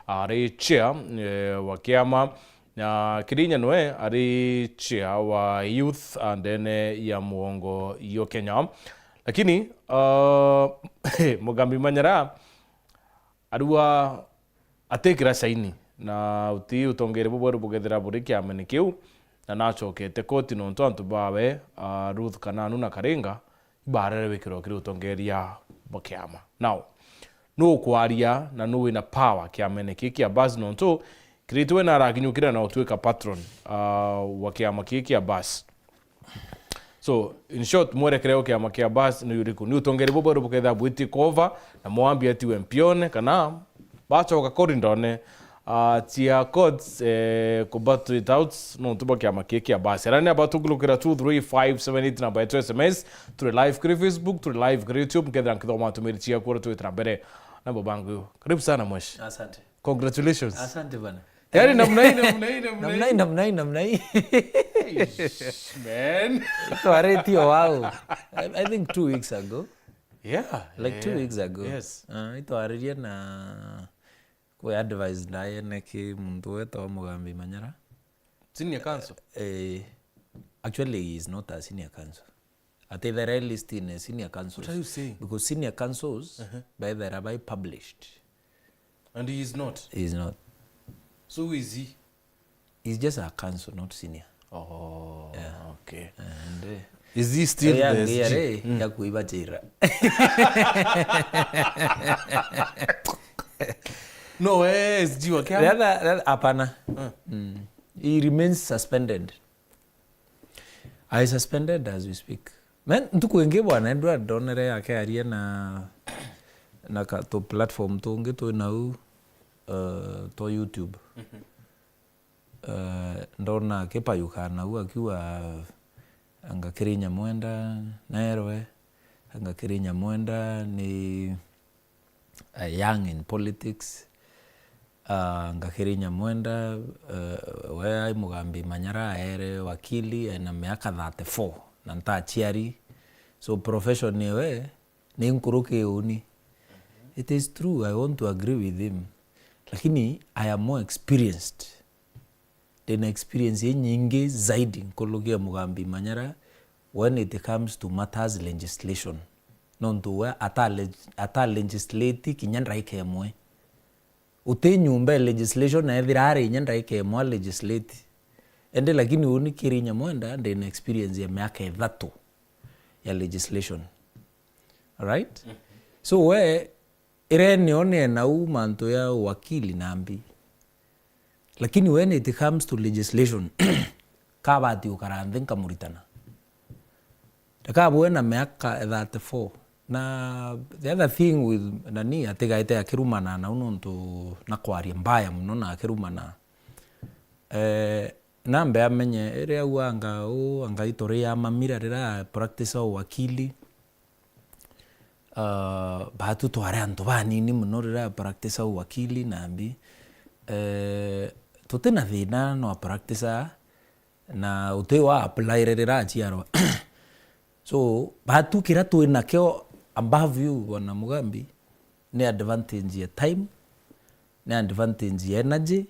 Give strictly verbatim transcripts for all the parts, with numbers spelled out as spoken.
ari chair, eh, wa kiama, na Kirinya nwe ari chair wa youth ndene ya mugongo yo Kenya. Lakini, ah, Mugambi Manyara arua atikira saini, na uti utongeria bubweru bukethira buri kiamene kiu, na nachokete koti nontu antu bawe, ah, Ruth Kananu na Karinga, ibarere wikirwa kiri utongeria bwa kiama. Now, nu ukwaria na nu wina power kiamene kii kia Bus, nontu Kiriti we narakinyukire na utwika patron, ah, wa kiama kii kia Bus? So, in short, mwerekere o kiama kia Bus ni uriku? Ni utongeria bubweru bukethira bwiti cover na mwambi atiwe mpione, kana bachoka corridorne, ah, cia courts, eh, ku battle it out, nontu bwa kiama kii kia Bus? Arani abatungulukira two three five seven eight namba yetu S M S, turi live kiri Facebook, turi live kiri YouTube, nkethira nkithoma ntumiri ciaku uria twitira mbere. Nabo bangu. Karibu sana, mweshi. Asante. Congratulations. Asante bana. Yaani namna hii, namna hii, namna hii. Namna hii, namna hii, namna hii. Eish, man. Twaretie o wau. I, I think two weeks ago. Yeah, like, yeah, two weeks ago. Yes. Ah, itwaririe na kwi advice ndayene ki muntu wetagwa Mugambi Manyara. Senior counsel? Eh, actually, he is not a senior counsel. Atithera e list-ini ya senior counsels. What are you saying? Because senior counsels, uh-huh, baithera bai published. And he is not? He is not. So who is he? He's just a counsel, not senior. Oh, yeah, okay. And, eh, is he still the S G? Mm. Ya kuiba chira. No, eh, S G wa kiama? The other, the other, hapana. Uh. Mm. He remains suspended. I suspended as we speak. Man, ntuku ingi bwana Edward ndonere akiaria na, na ka, tu platform tungi twi nau, uh, twa YouTube. Mhm. Uh, ndona akipayuka nau akiuga, anga Kirinya Mwenda naerwe, anga Kirinya Mwenda ni a young in politics. Ah, Ngakiri Nyamwenda, eh, we ai Mugambi Manyara aere wakili, ena miaka thirty-four, na ntachiari. So profession iwe ni nkuruki uni. It is true, I want to agree with him. Lakini I am more experienced. Ndina experience inyingi zaidi nkuruki ya Mugambi Manyara when it comes to matters legislation. Nontu we ata leg-, ata legislate kinya ndaika imwe. Uti nyumba ya legislation na ethira ari inya ndaika imwe a legislate. Indi lakini uni Kiri Nyamwenda ndina experience ya miaka ithatu ya legislation. Alright? Mhm. So we, irene one nau mantu ya wakili nambi. Lakini when it comes to legislation, kabati ukara nthi nkamuritana. Ndakabwe na miaka thirty-four. Na the other thing with nani, atigaite akirumana nau nontu na kwaria mbaya muno na akirumana. Eh, nambe amenye, iria au anga u, anga ituri ya mamira rira practice au wakili. Ah, batu twari antu banini muno riria practice au wakili nambi. Eh, tuti na thina no practice na uti wa apply riria achiarwa. So, batu kira twi nakio above you, Bwana Mugambi, ni advantage ya time, ni advantage ya energy,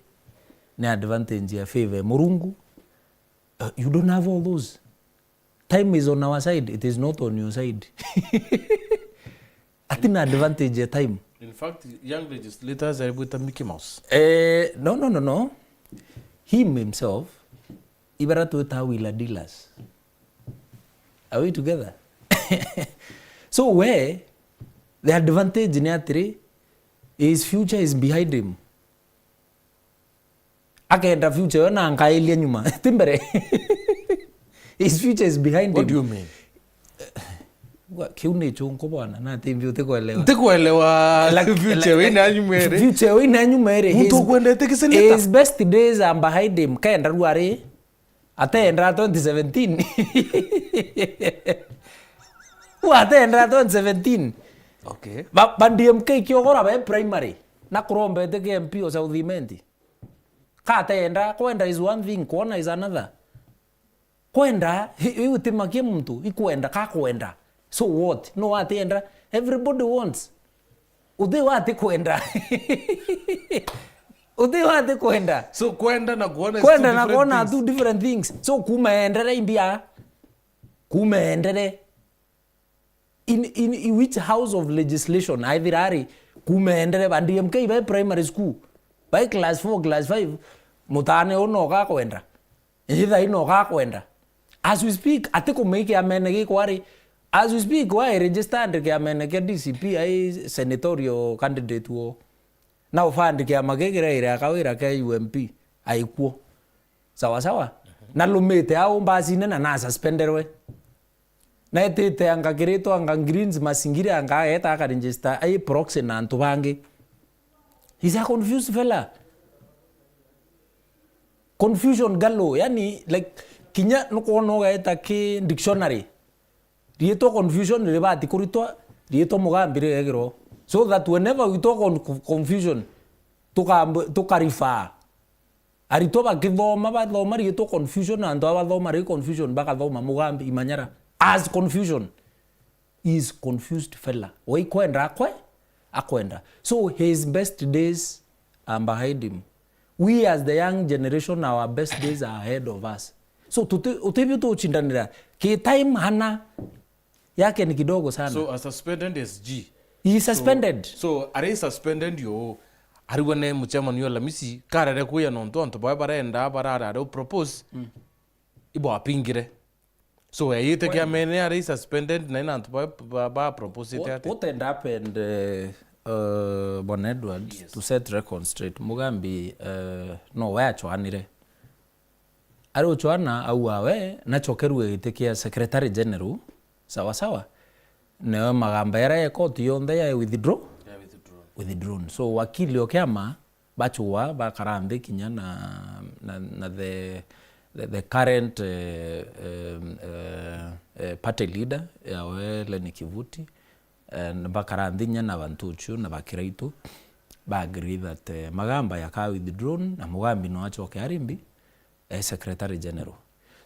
ni advantage ya favor ya Murungu. Uh, you don't have all those. Time is on our side, it is not on your side. Atina advantage ya time. In fact, young legislators are with a Mickey Mouse. Eh, no, no, no, no. Him himself, ibara twita wheeler dealers. Are we together? So we, the advantage ni atiri, his future is behind him. Akenda future yo na nkailia nyuma. Ti mbere. His future is behind him. What do you mean? Wa, kiu ni chunku bwana, na ti mbi utikwelewa. Ntikwelewa. Like, future like, wina nyuma iri. Future wina nyuma iri. Muntu ukwendete kiseneta. His best days are behind him. Kenda ruari. Atenda twenty seventeen. Wa atenda twenty seventeen. Okay. Ba, ba D M K kiogora be primary. Na kurombete ke M P o South Imenti. Katenda, kwenda is one thing, kuona is another. Kwenda, i, i utimakie muntu, ikwenda, kakwenda. So what? No atienda. Everybody wants. Uthi wati kwenda. Uti wati kwenda. So kwenda na kuona is two different things. Kwenda na kuona two different things. So kuuma endere imbia. Kuuma endere. In, in, in which house of legislation? Aithira ari kuuma endere ba D M K bai primary school. Bai class four, class five. Mutane uno gakwenda. Ithai no gakwenda. As we speak, ati kumiki amene gikwa ri. As we speak, wa registered kiamene kia D C P ai senatorial candidate wo. Na ufandi kiama giki raire akawira kia U M P aikwo. Sawa sawa? Na lumite au mbasine na na suspenderwe. Na etite anga kiritwa anga Greens Masingiri anga ageta akaregister ai proxy na antu bangi. He's a confused fella. Confusion galore. Yani, like, kinya nukwona ugaeta ki dictionary. Riitwa confusion ribati kuritwa, riitwa Mugambi rigekirwo. So that whenever we talk on co-, confusion, tuka-, tukarifaa. Aritwa bakithoma, bathoma riitwa confusion, na antu aba bathoma ri confusion, bakathoma Mugambi, Imanyara. As confusion. Is confused fella. We ikwenda akwe, akwenda. So his best days are behind him. We as the young generation, our best days are ahead of us. So tuti-, utibio tuchindanira. Ki time hana yake ni kidogo sana. So a suspended S G. He is suspended. So, so are suspended yo. Arigwa ne muchemani yo Lamisi, karere kuya nontu antu bae barenda, bararare u propose. Mm. Ibo apingire. So, eyite kiamene ari suspended na ina antu ba, ba, ba proposete ate? What, what had happened, uh, uh, Bwana Edward, yes, to set record straight, Mugambi, uh, no we achwanire. Ari uchwana au awe, nachokerue giti kia Secretary General, sawa sawa. Neo magamba yara ya court yonthe ya withdraw? Ya withdraw. Withdrawn. So, wakili o kiama, bachua bakara nthi kinya na, na, na the, the, the current, eh, eh, eh, eh, party leader yawe Lenny Kivuti, eh, na bakara nthi kinya na bantu uchu na bakiraitu, ba agree that, eh, magamba yaka withdrawn na Mugambi no achoke arimbi, eh, Secretary General.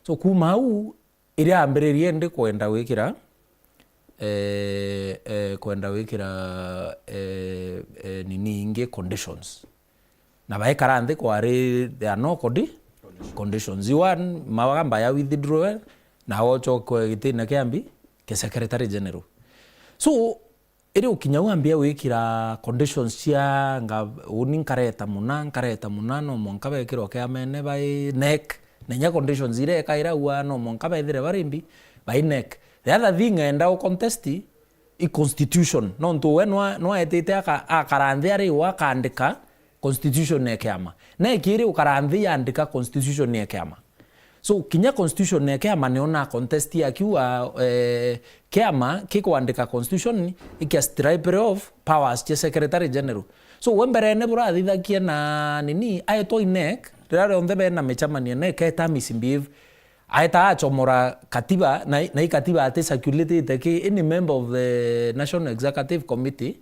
So kuma au, iria ambiririe ndi kwenda gwikira, eh, eh, kwenda gwikira, eh, eh, nini ingi conditions. Na baikara nthi kwari there are no condi-, conditions. You are magamba ya withdraw, na wochokwe gitine kiambi ke Secretary General. So, iri ukinya u ambia gwikira conditions cia nga-, uni nkareta muna, nkareta muna, no mwanka bekirwa kiamene bai NEC, na inya conditions iria ekaira ua, no mwanka bethire bari mbi, bai NEC. The other thing enda u contest i constitution, nontu we nwa-, nwaetite aka-, akara nthi ari ua akaandika constitution ya kiama. NEC iri ukara nthi yandika constitution ya kiama. So, kinya constitution ya kiama nio na contest akiuga, eh, kiama kikwandika constitution ikia stripe off powers cia Secretary General. So, we mberene burathithakia na nini, aetwa i NEC, riria rionthe bena micemanio, NEC eta misbehave, aeta achomora katiba, na, na i katiba ati circulatete ki any member of the National Executive Committee,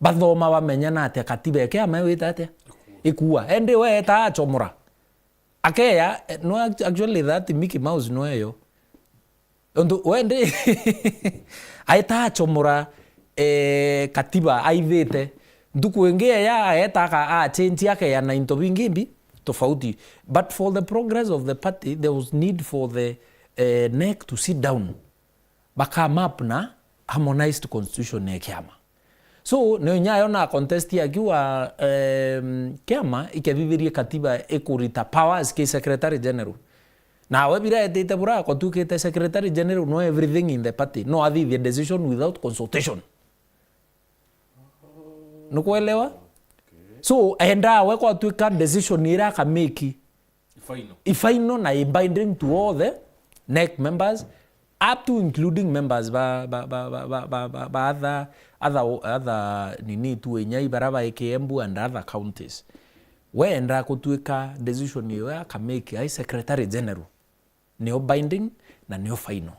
bathoma bamenya na atia katiba ya kiama iwite atia? Ikua. Endi we eta achomora. Akeya, eh, no, act-, actually that Mickey Mouse no eyo. Untu we ndi aeta achomora, eh, katiba aithite. Ntuku ingi eya aeta aka-, a change akeya na into bingi mbi tofauti. But for the progress of the party, there was need for the, eh, NEC to sit down. Baka map na harmonized constitution ya kiama. So, nio inya ayo na contest akiuga, em, kiama ikethithirie katiba ikurita powers ki Secretary General. Nawe bira etite bura, kwatuikite Secretary General no everything in the party. No athithie decision without consultation. Nukwelewa? So, enda we kwatuika decision ira akameki i final. I final na i binding to all the NEC members, up to including members ba, ba, ba other, other, other nini tu inya ibara ba Kiambu and other counties. We enda kutuika decision iyo akameki ai Secretary General. Nio binding na nio final.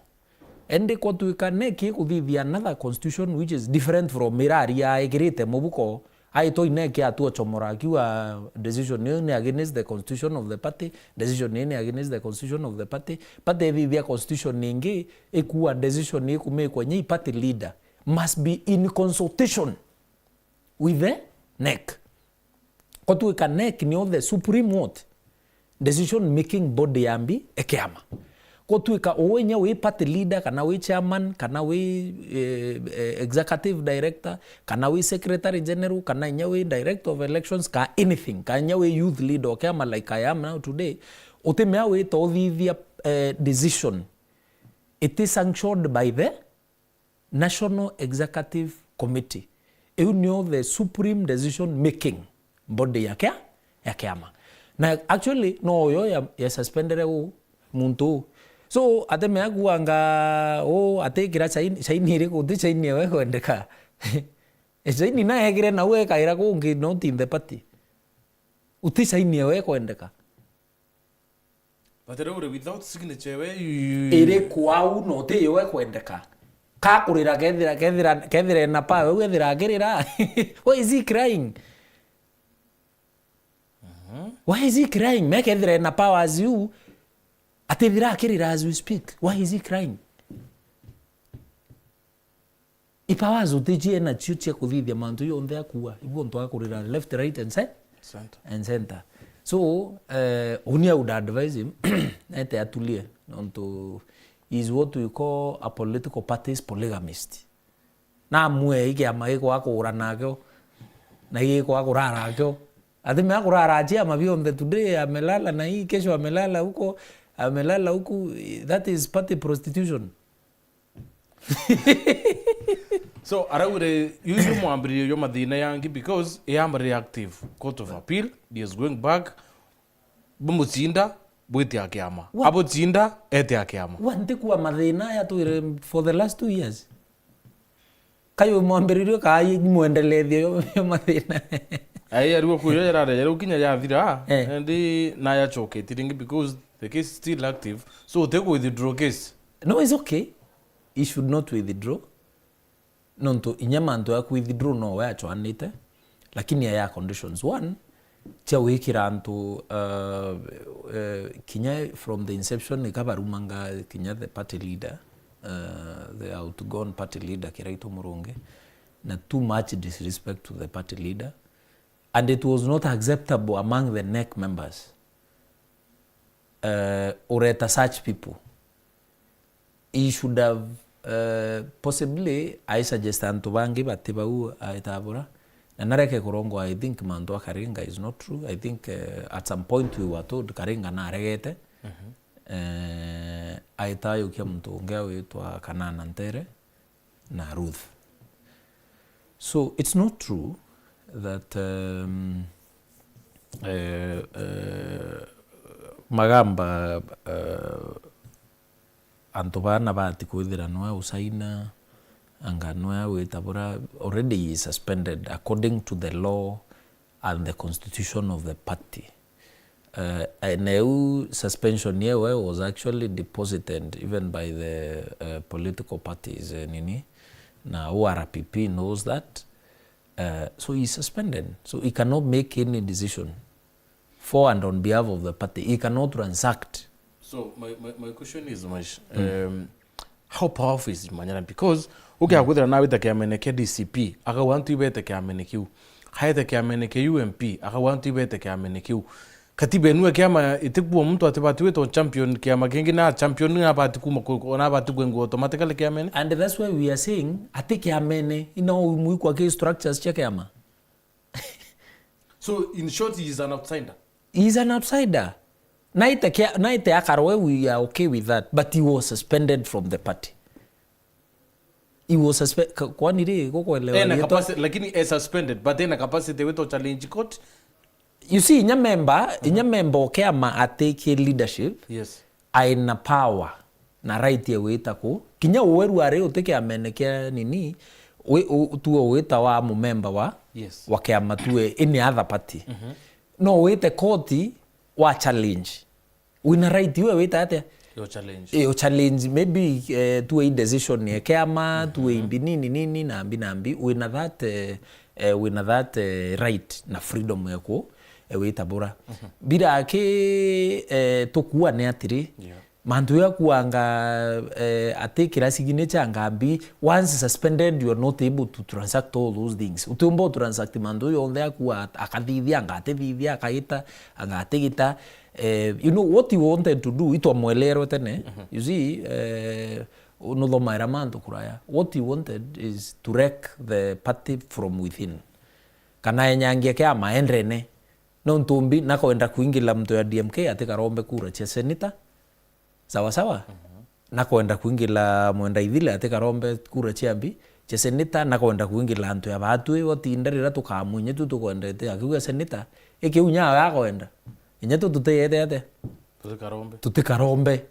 Endi kwatuika NEC ikuthithia another constitution which is different from ira aria ekirite mubuko, aitwa i NEC atu achomora akiuga decision iu ni against the constitution of the party, decision iu ni against the constitution of the party, party ithithia constitution ingi ikuuga decision ikumikwa inya i party leader must be in consultation with the NEC. Ko twika NEC nio the supreme what? Decision making body ya mbi e kiama. Ko twika uu inya wi party leader, kana wi chairman, kana wi, eh, eh, executive director, kana wi secretary general, kana inya wi director of elections, ka anything, ka inya wi youth leader o kiama like I am now today, utimea wita uthithia, eh, decision iti sanctioned by the National Executive Committee. Iu nio the supreme decision making body ya kia, ya kiama. Na actually, no yo ya, ya suspendere u muntu u. So, atemea kuanga u atikira chaini, chaini iriku, uti chaini ewe kwendeka. E chaini na ekire na u ekaira kungi not in the party. Uti chaini ewe kwendeka. But rĩu rĩ, without signature we, you, you, iri kwau no ti yo ekwendeka. Kakurira kethira, kethira, kethira ena power, u ethira akirira. Why is he crying? Why is he crying? Me kethira ena power as you, atithira akirira as we speak. Why is he crying? Ipawa zote cie nacio cia kuthithia mantu jonthe akua, ibu ontu akurira left, right and ce-, Center. And center. So, eh, uni I would advise him, ete atulie, nontu he is what we call a political parties polygamist. Na amue i kiama gikwa kugura nakio, na gikwa kurara nakio. Atimea kurara ciama bionthe, today amelala na hii, kesho amelala huko, amelala huku, that is party prostitution. So, araugire, yu, yu mwambiririo jwa mathina yangi because yamba reactive. Court of Appeal, he is going back. Bumucinda, bwitia kiama. What? Abucinda, etia kiama. Wa ntikua mathina aya twire for the last two years. Kayo mwambiririo kai mwendelethio yo, yo mathina. Ai, arua kuyo yarare, yarua kinya yathira, Eh. and na yacoketie ringi because the case is still active. So, uti ku withdraw case. No, it's okay. He should not withdraw. Nontu inya mantu ya ku withdraw no we achwanite, lakini aya conditions. One, cia gwikira antu, uh, uh, kinya from the inception, ika barumanga kinya the party leader, uh, the outgone party leader, Kiraitu Murungi, na too much disrespect to the party leader, and it was not acceptable among the NEC members. Uh, ureta such people. He should have, uh, possibly, I suggest antu bangi bati bau aitabura. Na nareke kurongwa, I think mantu a Karinga is not true. I think, uh, at some point we were told Karinga naregete. Mhm. Eh, aita ayukia muntu ungi awitwa Kanana Ntere na Ruth. So, it's not true that, um, eh, eh, Magamba, eh, antu baa nabati kwithira nwe usaina, anga nwe wita bura, already he is suspended according to the law and the constitution of the party. Uh, na iu suspension yewe was actually deposited even by the, uh, political parties, eh, nini, na U R P P knows that. Uh, so he is suspended. So he cannot make any decision for and on behalf of the party. He cannot transact. So my, my, my question is, Mash, um, how powerful is Manyara? Because ukia kwithira nawite kiamene kia D C P, akauga antu ibete kiamene kiu. Aete kiamene kia U M P, akauga antu ibete kiamene kiu. Katiba enu ya kiama itikua muntu atibati witwa champion kiama kingi, na champion na abati kuma ku-, na abati kwengwa automatically kiamene. And that's why we are saying, ati kiamene, ina umwikwa ki structures cia kiama. So, in short, he is an outsider. He is an outsider. Naite kia-, naite akarwe, we are okay with that, but he was suspended from the party. He was suspe-, ka-, kwani ri, gukwelewa Ena riitwa? Capacity, lakini e suspended, but ena capacity wito challenge court. You see, inya member, inya member o kiama atiki leadership, Yes. aina power na right ya gwita ku. Kinya uweru ari uti kiamene kia nini, wi-, u-, tuwe wita wa mumemba wa, Yes. wa kiama tuwe any other party. No wite koti wa challenge. Wina right iwe wita atia? Yo challenge. Yo challenge, maybe, eh, tuwe i decision ya kiama, tuwe imbi nini nini, na mbi na mbi. Wina that, eh, eh, wina that, eh, right na freedom ya ku, eh, wita bura. Bira ki, eh, tukua ni atiri, Yeah. Mantu ya kuanga, eh, ati kira signature anga mbi, once suspended, you are not able to transact all those things. Utiumba u transact mantu yonthe ya kua at-, akathithia, anga atithithia, akagita, anga atigita. Eh, you know, what he wanted to do, itwamweleerwe tene. You see, eh, nuthomaira mantu kuraya. What he wanted is to wreck the party from within. Kana enyangia kiama endene. Nontu mbi, nakwenda kuingila mtu ya D M K atikarombe kura cia senator. Sawa sawa? Nakwenda kuingila Mwenda Ithile atikarombe kura cia mbi, cia senator, nakwenda kuingila antu ya baatwi, batinda rira tukamwinya tu tukwendete akiuga senator, ikiu nyawe akwenda. Inya tu tutiyete atia? Tutikarombe. Tutikarombe.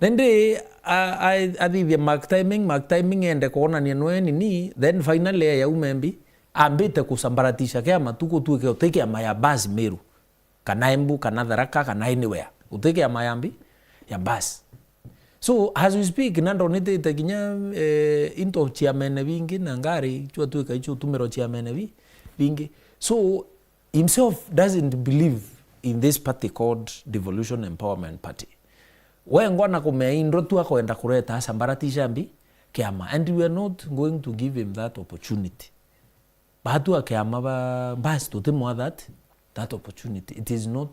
Nindi a-, a-, athithie mark timing, mark timing ende kwonania nwe nini, then finally ya ume mbi, ambite kusambaratisha kiama tu gutuike uti kiama ya basi Meru, kana Embu, kana Tharaka, kana anywhere. Uti kiama ya mbi, ya basi. So, as we speak, na ndonitite kinya, eh, into ciamene bingi na ngari, icio atuika icio utumirwa ciamene bi-, bingi. So, himself doesn't believe in this party called Devolution Empowerment Party. Wengwa na kumea indro tu akwenda kureta asambaratisha mbi kiama, and we are not going to give him that opportunity. Batu a kiama ba, basi tutimwa that, that opportunity. It is not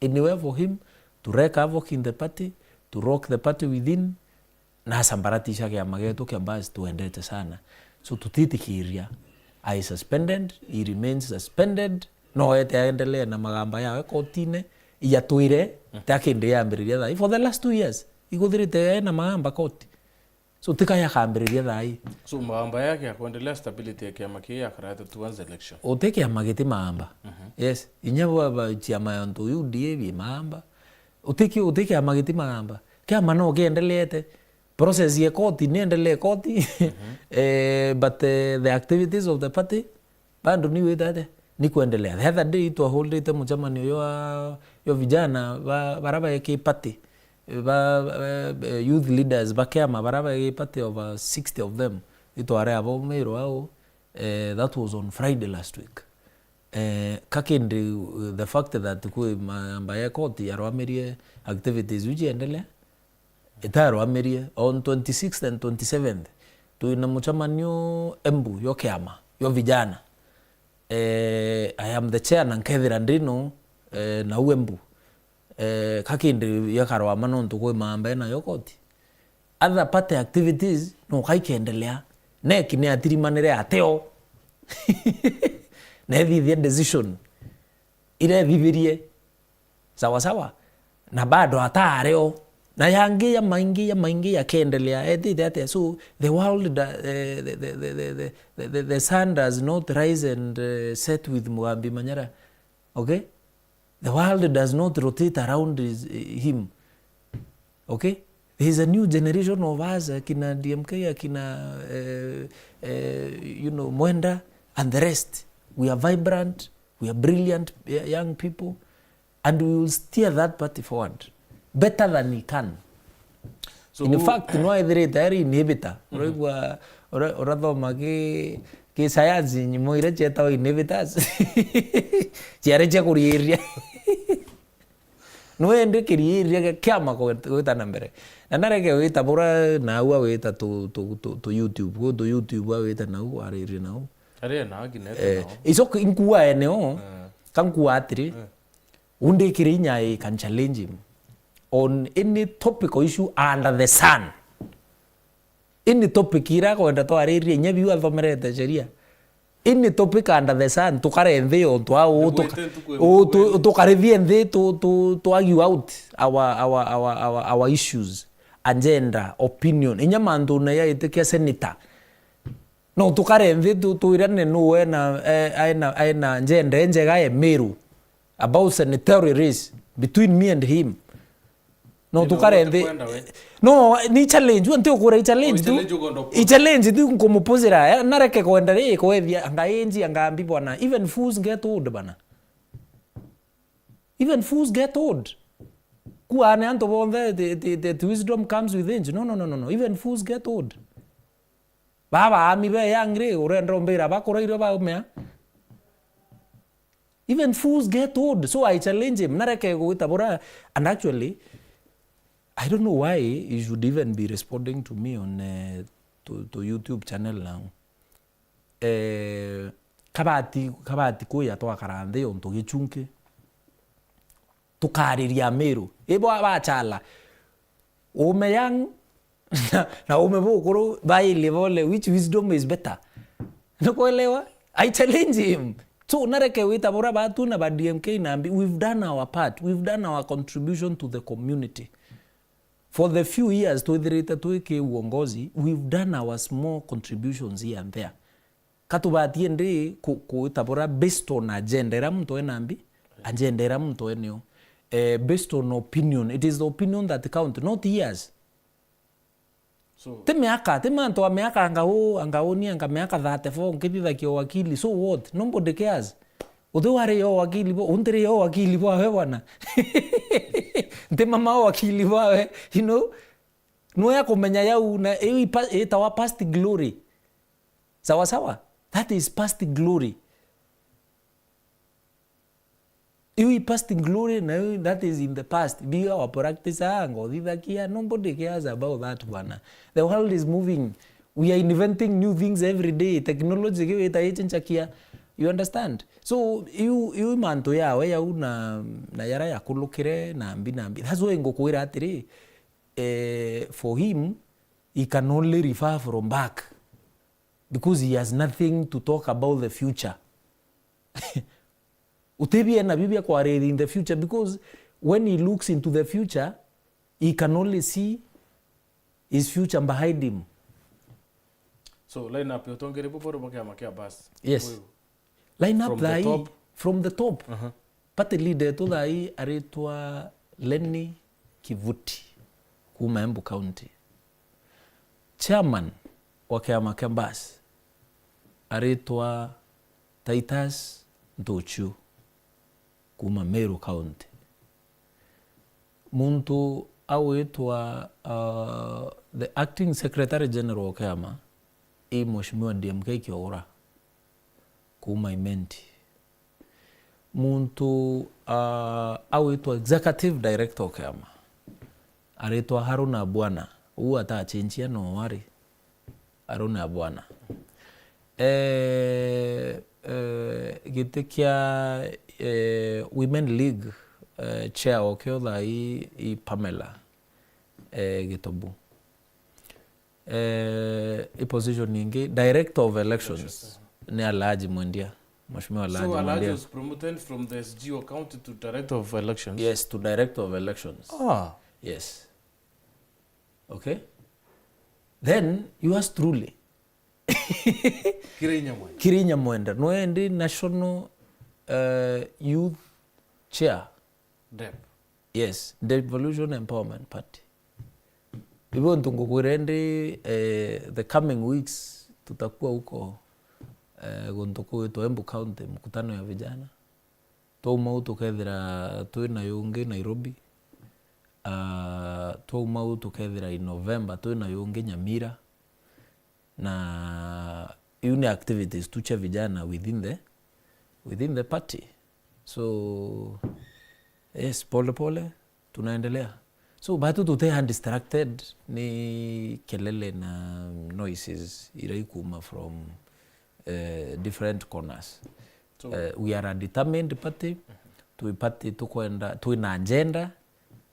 anywhere for him to wreak havoc in the party, to rock the party within, na asambaratisha kiama gietu kia basi twendete sana. So tutitikiria. I suspended, he remains suspended. No ete aendelee na magamba yawe kotine, iyatwire, ta kindi yambiriria thaa ii. For the last two years, iguthirite ena magamba koti. So tika yakambiriria thaa ii. So magamba yake ya kuendelea stability ya kiama kii yakarete towards election. Uti kiama giti magamba. Yes, inya bwa, bwa ciama ya ntu U D A bi magamba. Uti ki-, uti kiama giti magamba. Kiama no kiendeleete. Process ya koti ni endelee koti. Eh, but, eh, the activities of the party bado ni wita atia? Ni kuendelea. The other day twaholdite mucemanio yo, yo vijana ba, bara baeki party. Ba, eh, youth leaders ba kiama bara baeki party over sixty of them. Itware abo Meru au. Eh, that was on Friday last week. Eh, kakindi, uh, the fact that kwi magamba ya koti yarwamirie activities iu ciendelea, itarwamirie. On twenty-sixth and twenty-seventh, twina mucemanio Embu yo kiama, yo vijana. Eh, I am the chair na nkethira ndino, eh, nau Embu. Eh, kakindi yakarwama nontu kwi magamba ena yo koti. Other party activities no kaikendelea. Neki ni atirimanire ateo. Na ethithia decision iria ethithirie. Sawa sawa. Na bado ataareo. Na yangi ya maingi, ya maingi yakendelea. Etite atia? So, the world, da-, eh, the, the, the, the, the, the, the sun does not rise and, eh, set with Mugambi Manyara. Okay? The world does not rotate around his, him. Okay? There is a new generation of us, akina D M K, akina, eh, eh, you know, Mwenda, and the rest. We are vibrant, we are brilliant, y-, young people, and we will steer that party forward better than he can. So, in fact, no ethirite ari inhibitor. Uraigua, ura-, urathoma ki, ki science, nyimo iria cietagwa inhibitors. Ciari cia kuriiria. No ende kiriiria kia kiama gwit-, gwita na mbere. Na nareke wita bura na au awita tu, tu, tu, tu YouTube. Gwi tu YouTube awita nau, ariirie nau. Aria na akinete nao. Ico ki-, nkua eneo, ka nkua atiri, undikire inya I can challenge him on any topical issue under the sun. Any topic ira akwenda twaririe, inya biu athomerete sheria. Any topic under the sun, tukare nthi o ntu au, tuka-, tukarithie nthi, tu, tu, tu argue out our, our, our, our, our issues, agenda, opinion. Inya mantu na ya itikia senator. No tukare nthi tu-, twirane nu ena, eh, aena, aena njenda injega e Meru about senatorial race between me and him. No tukare nthi. No, ni challenge, we nti ukura i challenge tu. I challenge tu nkumupuzira, eh, nareke kwenda ri kwethia, anga inji, anga mbi bwana. Even fools get old bana. Even fools get old. Kuane antu bonthe, the, the, the, the wisdom comes with age. No, no, no, no, no. Even fools get old. Baba ami be young ri, urenda umbira bakura irio baumea. Even fools get old. So I challenge him. Nareke gwita bura. And actually, I don't know why you should even be responding to me on, eh, to, to YouTube channel now. Eh, kabati, kabati kuya twakara nthi untu gichunki. Tukariria Amiru. Ibo abachala. Ume young na, na ume bukuru, baili bole, which wisdom is better? Nukwelewa? I challenge him. So, nareke wita bura batu na ba D M K na mbi, we've done our part. We've done our contribution to the community. For the few years twithirite twi ki uongozi, we've done our small contributions here and there. Katubatie ndi ku-, kuitabura based on agenda ira muntu ena mbi, agenda ira muntu enio. Eh, based on opinion. It is the opinion that count, not years. So, ti miaka, ti mantu a miaka anga u, anga uni, anga miaka thirty-four, nkithithagia wakili. So what? Nobody cares. Uthi wari yo wakili bo, untiri yo wakili bwawe bwana. Nti mama wakili bwawe, you know. Nwe akumenya yau na iu ipa-, itawa past glory. Sawa sawa? That is past glory. Iu i past glory na iu, that is in the past. Biga wa practice aa, ngothithagia, nobody cares about that bwana. The world is moving. We are inventing new things every day. Technology igiwita ichenchakia. You understand? So, iu, iu mantu yawe yau na, na yara yakulukire na mbi na mbi. That's why ngukwira atiri, eh, for him, he can only refer from back because he has nothing to talk about the future. Utibie na bibia kwariria in the future, because when he looks into the future, he can only see his future behind him. So, line up ya utongeria buburu bwa kiama kia Bus. Yes. Buyu. Line up from the thai, top. From the top. Aha. Party leader yetu thai aritwa Lenny Kivuti kuma Embu County. Chairman wa kiama kia Bus aritwa Titus Ntuchu kuma Meru County. Muntu agwitwa, uh, the acting secretary general wa kiama i Mheshimiwa D M K Kiogora kuma Imenti. Muntu, uh, agwitwa executive director wa kiama aritwa Haruna Bwana. Uu atachenjia no wari Haruna Bwana. Eh, eh, giti kia, eh, Women League, eh, chair okio thai i Pamela, eh, Gitobu. Eh, i position ingi, director of elections, ni Alhaji Mwendia. Mheshimiwa Alhaji Mwendia. So Alhaji was promoted from the S G O county to director of elections? Yes, to director of elections. Ah. Yes. Okay? Then, yours truly. Kirei Nyamwenda. Kirei Nyamwenda. Nwe ndi National, uh, Youth Chair. Dep. Yes, Devolution Empowerment Party. Hivyo ntu ngukwira ndi, eh, the coming weeks tutakuwa huko, eh, guntu kwitwa Embu County, mkutano ya vijana. Twauma uu tukethira twina yungi Nairobi. Ah, twauma uu tukethira in November twina yungi Nyamira. Na iu ni activities tu cia vijana within the, within the party. So, yes, pole pole, tunaendelea. So, batu tutea distracted ni kelele na noises ira ikuma from, eh, different corners. So, eh, we are a determined party. Twi party tukwenda, twina agenda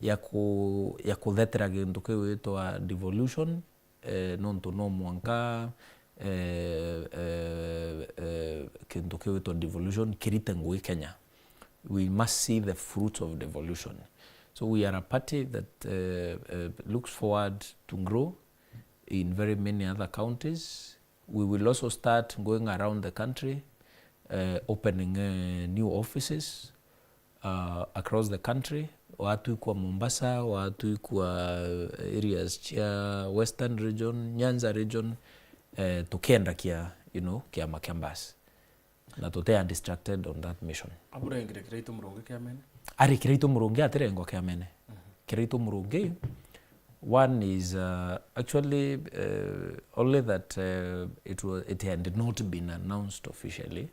ya ku-, ya kuthetera gintu kiu gitwa devolution, eh, nontu no mwanka, eh, eh, eh, kintu kiu gitwa devolution kirite ngugi Kenya. We must see the fruits of devolution. So we are a party that, eh, eh, looks forward to grow in very many other counties. We will also start going around the country, eh, opening, eh, new offices, uh, across the country. Watu ikwa Mombasa, watu ikwa, eh, areas cia Western region, Nyanza region, eh, tukienda kia, you know, kiama kia Bus. Na tutea distracted on that mission. Aburengire Kiraitu Murungi kiamene? Ari Kiraitu Murungi atirengwa kiamene. Mhm. Kiraitu Murungi, one is, uh, actually, uh, only that, uh, it was, it had not been announced officially.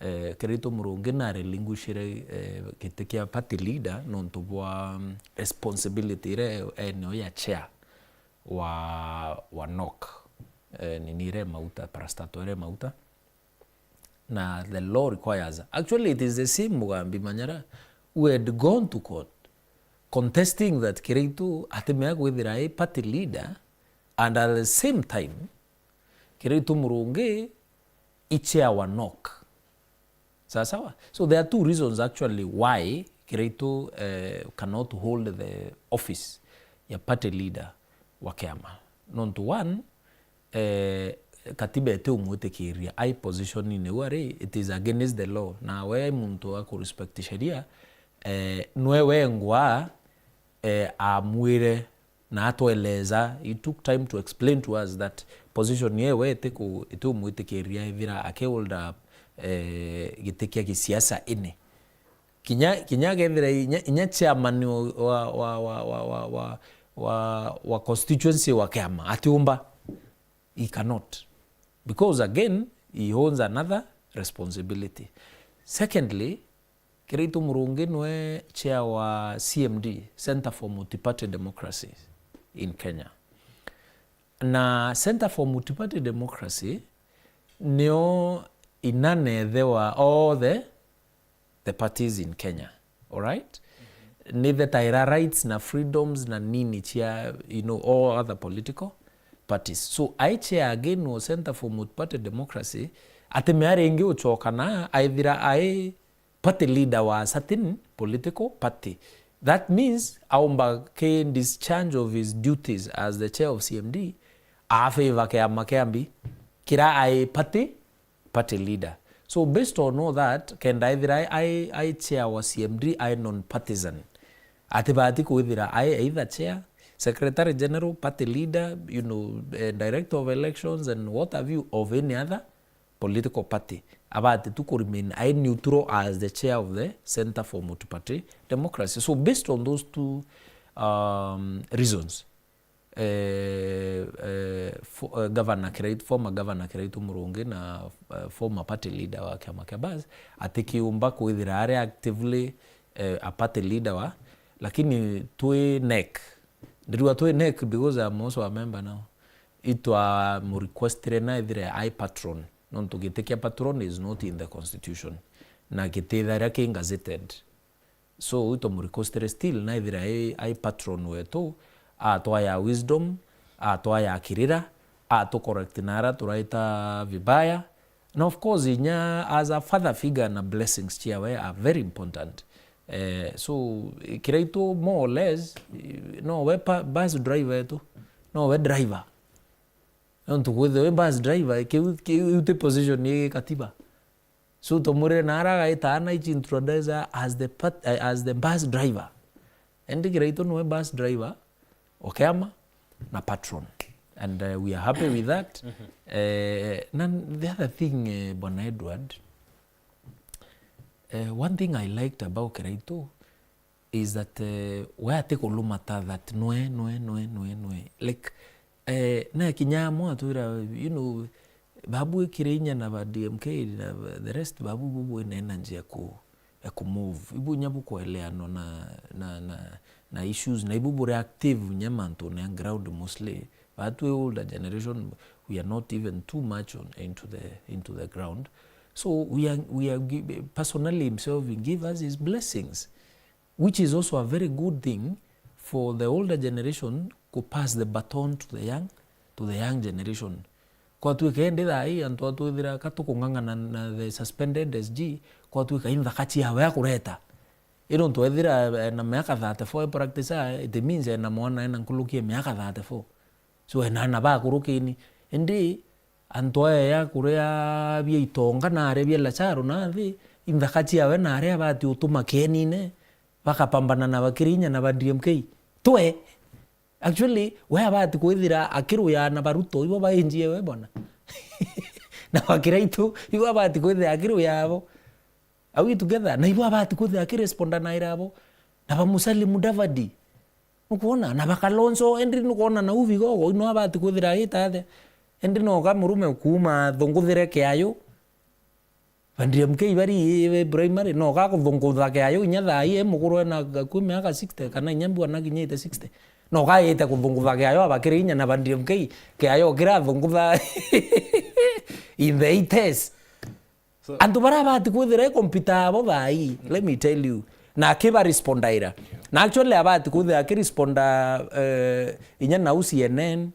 Eh, Kiraitu Murungi na relinquishire, eh, giti kia party leader nontu bwa, mm, responsibility iria eneo ya chair wa, wa NOC. Eh, nini iria mauta, parastatal iria mauta. Na the law requires, actually, it is the same Mugambi Manyara who had gone to court contesting that Kiraitu atimea kwithira i party leader, and at the same time, Kiraitu Murungi i chair wa NOC. Sawa sawa? So there are two reasons actually why Kiraitu, eh, cannot hold the office ya party leader wa kiama. Nontu one, eh, katiba itiumwitikiria ai position-ini iu ari, it is against the law. Na we muntu akurespect sheria, eh, nwe wengwa, eh, amwire na atweleza, he took time to explain to us that position yewe itiku-, itiumwitikiria ethira akiholda, eh, giti kia gisiasa ini. Kinya, kinya akethira inya, inya chairman wa, wa, wa constituency wa kiama atiumba, he cannot. Because again, he owns another responsibility. Secondly, Kiraitu Murungi nwe chair wa C M D, Centre for Multiparty Democracy in Kenya. Na Centre for Multiparty Democracy nio inanethe wa all the, the parties in Kenya. Alright? Ni thetaira rights na freedoms na nini cia, you know, all other political parties. So, ai chair again wa Centre for Multiparty Democracy, atimea ringi ucoka na aithira ai party leader wa a certain political party. That means aumba ki discharge of his duties as the chair of C M D, a favour kiama kia mbi, kira ai party, party leader. So based on all that, kenda ethira ai, ai, ai chair wa C M D ai non-partisan, atibati kwithira ai either chair, secretary general, party leader, you know, eh, director of elections and what have you, of any other political party. Abati tu ku remain ai neutral as the chair of the Centre for Multiparty Democracy. So based on those two, um, reasons, eh, eh, fo-, eh, Governor Kiraitu, former Governor Kiraitu Murungi na, eh, former party leader wa kiama kia Bas, atikiumba kwithira ari actively, eh, a party leader wa, lakini twi NEC. Ndirua twi NEC because I'm also a member now. Itwa mu requestire na ethire ai patron. Nontu giti kia patron is not in the constitution. Na giti tharia ki gazetted. So, itwa mu requestire still na ethira ai, ai patron wetu, atwaya wisdom, atwaya kirira, atu correct na ara turaita vibaya. Na of course, inya as a father figure na blessings ciawe are very important. Eh, so, Kiraitu more or less, no we pa-, bus driver yetu, no we driver. Nontu kwithirwa wi bus driver, kiu, kiu, iu ti position i katiba. So, tumurire na ara agaita ana ici introduce as the part-, eh, as the bus driver. Indi Kiraitu niwe bus driver, o kiama na patron. And, uh, we are happy with that. Eh, na the other thing, eh, Bwana Edward, eh, one thing I liked about Kiraitu is that, eh, we atikulumata that nwe, nwe, nwe, nwe, nwe. Like, eh, na kinya amwe atwira, you know, babu ikire inya na ba D M K na ba-, the rest, babu bubu ina energy ya ku-, ya ku move. Ibu inya bukweleanwa na, na, na, na issues, na ibu buri active inya mantune ya ground mostly. But we older generation, we are not even too much on, into the, into the ground. So we are, we are gi-, personally himself, he give us his blessings, which is also a very good thing for the older generation ku pass the baton to the young, to the young generation. Kwatwika indi thaa ii antu atwithira ka tukung'ang'ana na the suspended S G, kwatwika i nthaka ciawe akureta. Ino ntu ethira ena miaka thirty-four e practice, it means ena mwana ena nkuruki e miaka thirty-four. So, ena ana bakurukini. Indi antu aya ya kuria bia itonga na aria bia Lazaro na nthi, i nthaka ciawe na aria abati utuma kienine, bakapambana na bakirinya na ba D M K. Twe! Actually, we abati kwithira akiruya na ba Ruto, ibo bainjie we bona. Na ba Kiraitu, ibo abati kwithira akiruya abo. Are we together? Na ibo abati kwithira akiresponda na ira abo. Na ba Musalia Mudavadi. Nukwona? Na ba Kalonzo, indi nukwona na u Vigogo, ino abati kwithira agitathe. Indi no ka murume kuuma thunguthire kiayu. Ba D M K bari primary, no gakuthungutha kiayo inya thaa ii, e mukuru ena gakui miaka sixty, kana inya mbu anakinyite sixty. No gaite kuthungutha kiayo abakiri inya na ba D M K, kiayo kirathungutha in the eighties. So antu bara bati kwithira e computer abo thaa ii, let me tell you. Na akiba respondaira. Na actually abati kwithira akiresponda, eh, inya nau C N N,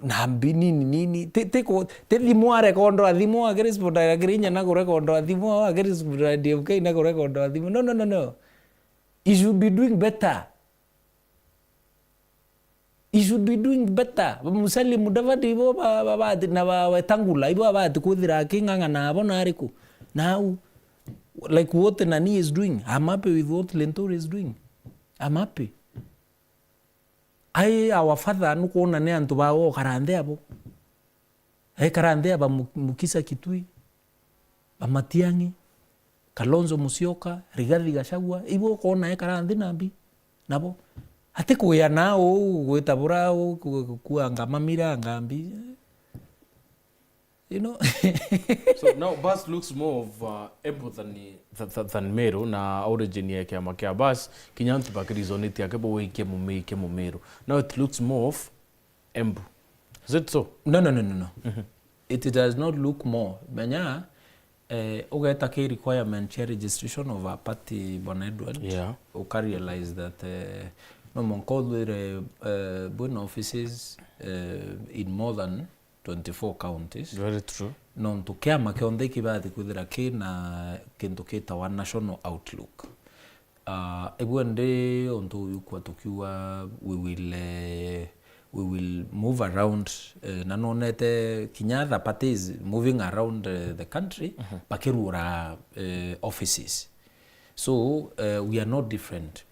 na mbi nini nini. Ti, ti ku, ti thimu arekondwa thimu akirespondaira kiri inya na kurekondwa thimu, au akiresponda D M K na kurekondwa thimu. No, no, no, no. He should be doing better. He should be doing better. Musalia Mudavadi ibo ba, ba, ba, na ba Wetangula ibo abati kwithira aking'ang'ana abo na ariku? Now, like what Nani is doing, I'm happy with what Linturi is doing. I'm happy. Ai our father nukwona ni antu bao okara nthi abo. Ekara nthi aba Mu-, Mukisa Kitui, ba Matiang'i, Kalonzo Musyoka, Rigathi Gachagua, ibo ukona ekara nthi na mbi nabo. Ati kuya na uu gwita bura uu ku-, kuanga mamira anga mbi. You know? So now Bas looks more of, uh, Embu than, than, than Meru, na origin ya kiama kia Bas, kinya antu bakirizonite ake bo wike mumike mumeru. Now it looks more of Embu. Is it so? No, no, no, no, no. It does not look more. Menya, eh, ugeta ki requirement cia registration of a party, Bwana Edward, yeah, uka realize that, eh, no mwanka uthwire, eh, bwina offices, eh, in more than twenty-four counties. Very true. Nontu kiama kionthe kibati kwithira kina kintu kitawa national outlook. Ah, ibwe ndi untu uyu kwa tukiuga we will, eh, we will move around, eh, na nonete kinya other parties moving around, eh, the country, mhm, bakirura, eh, offices. So, eh, we are not different.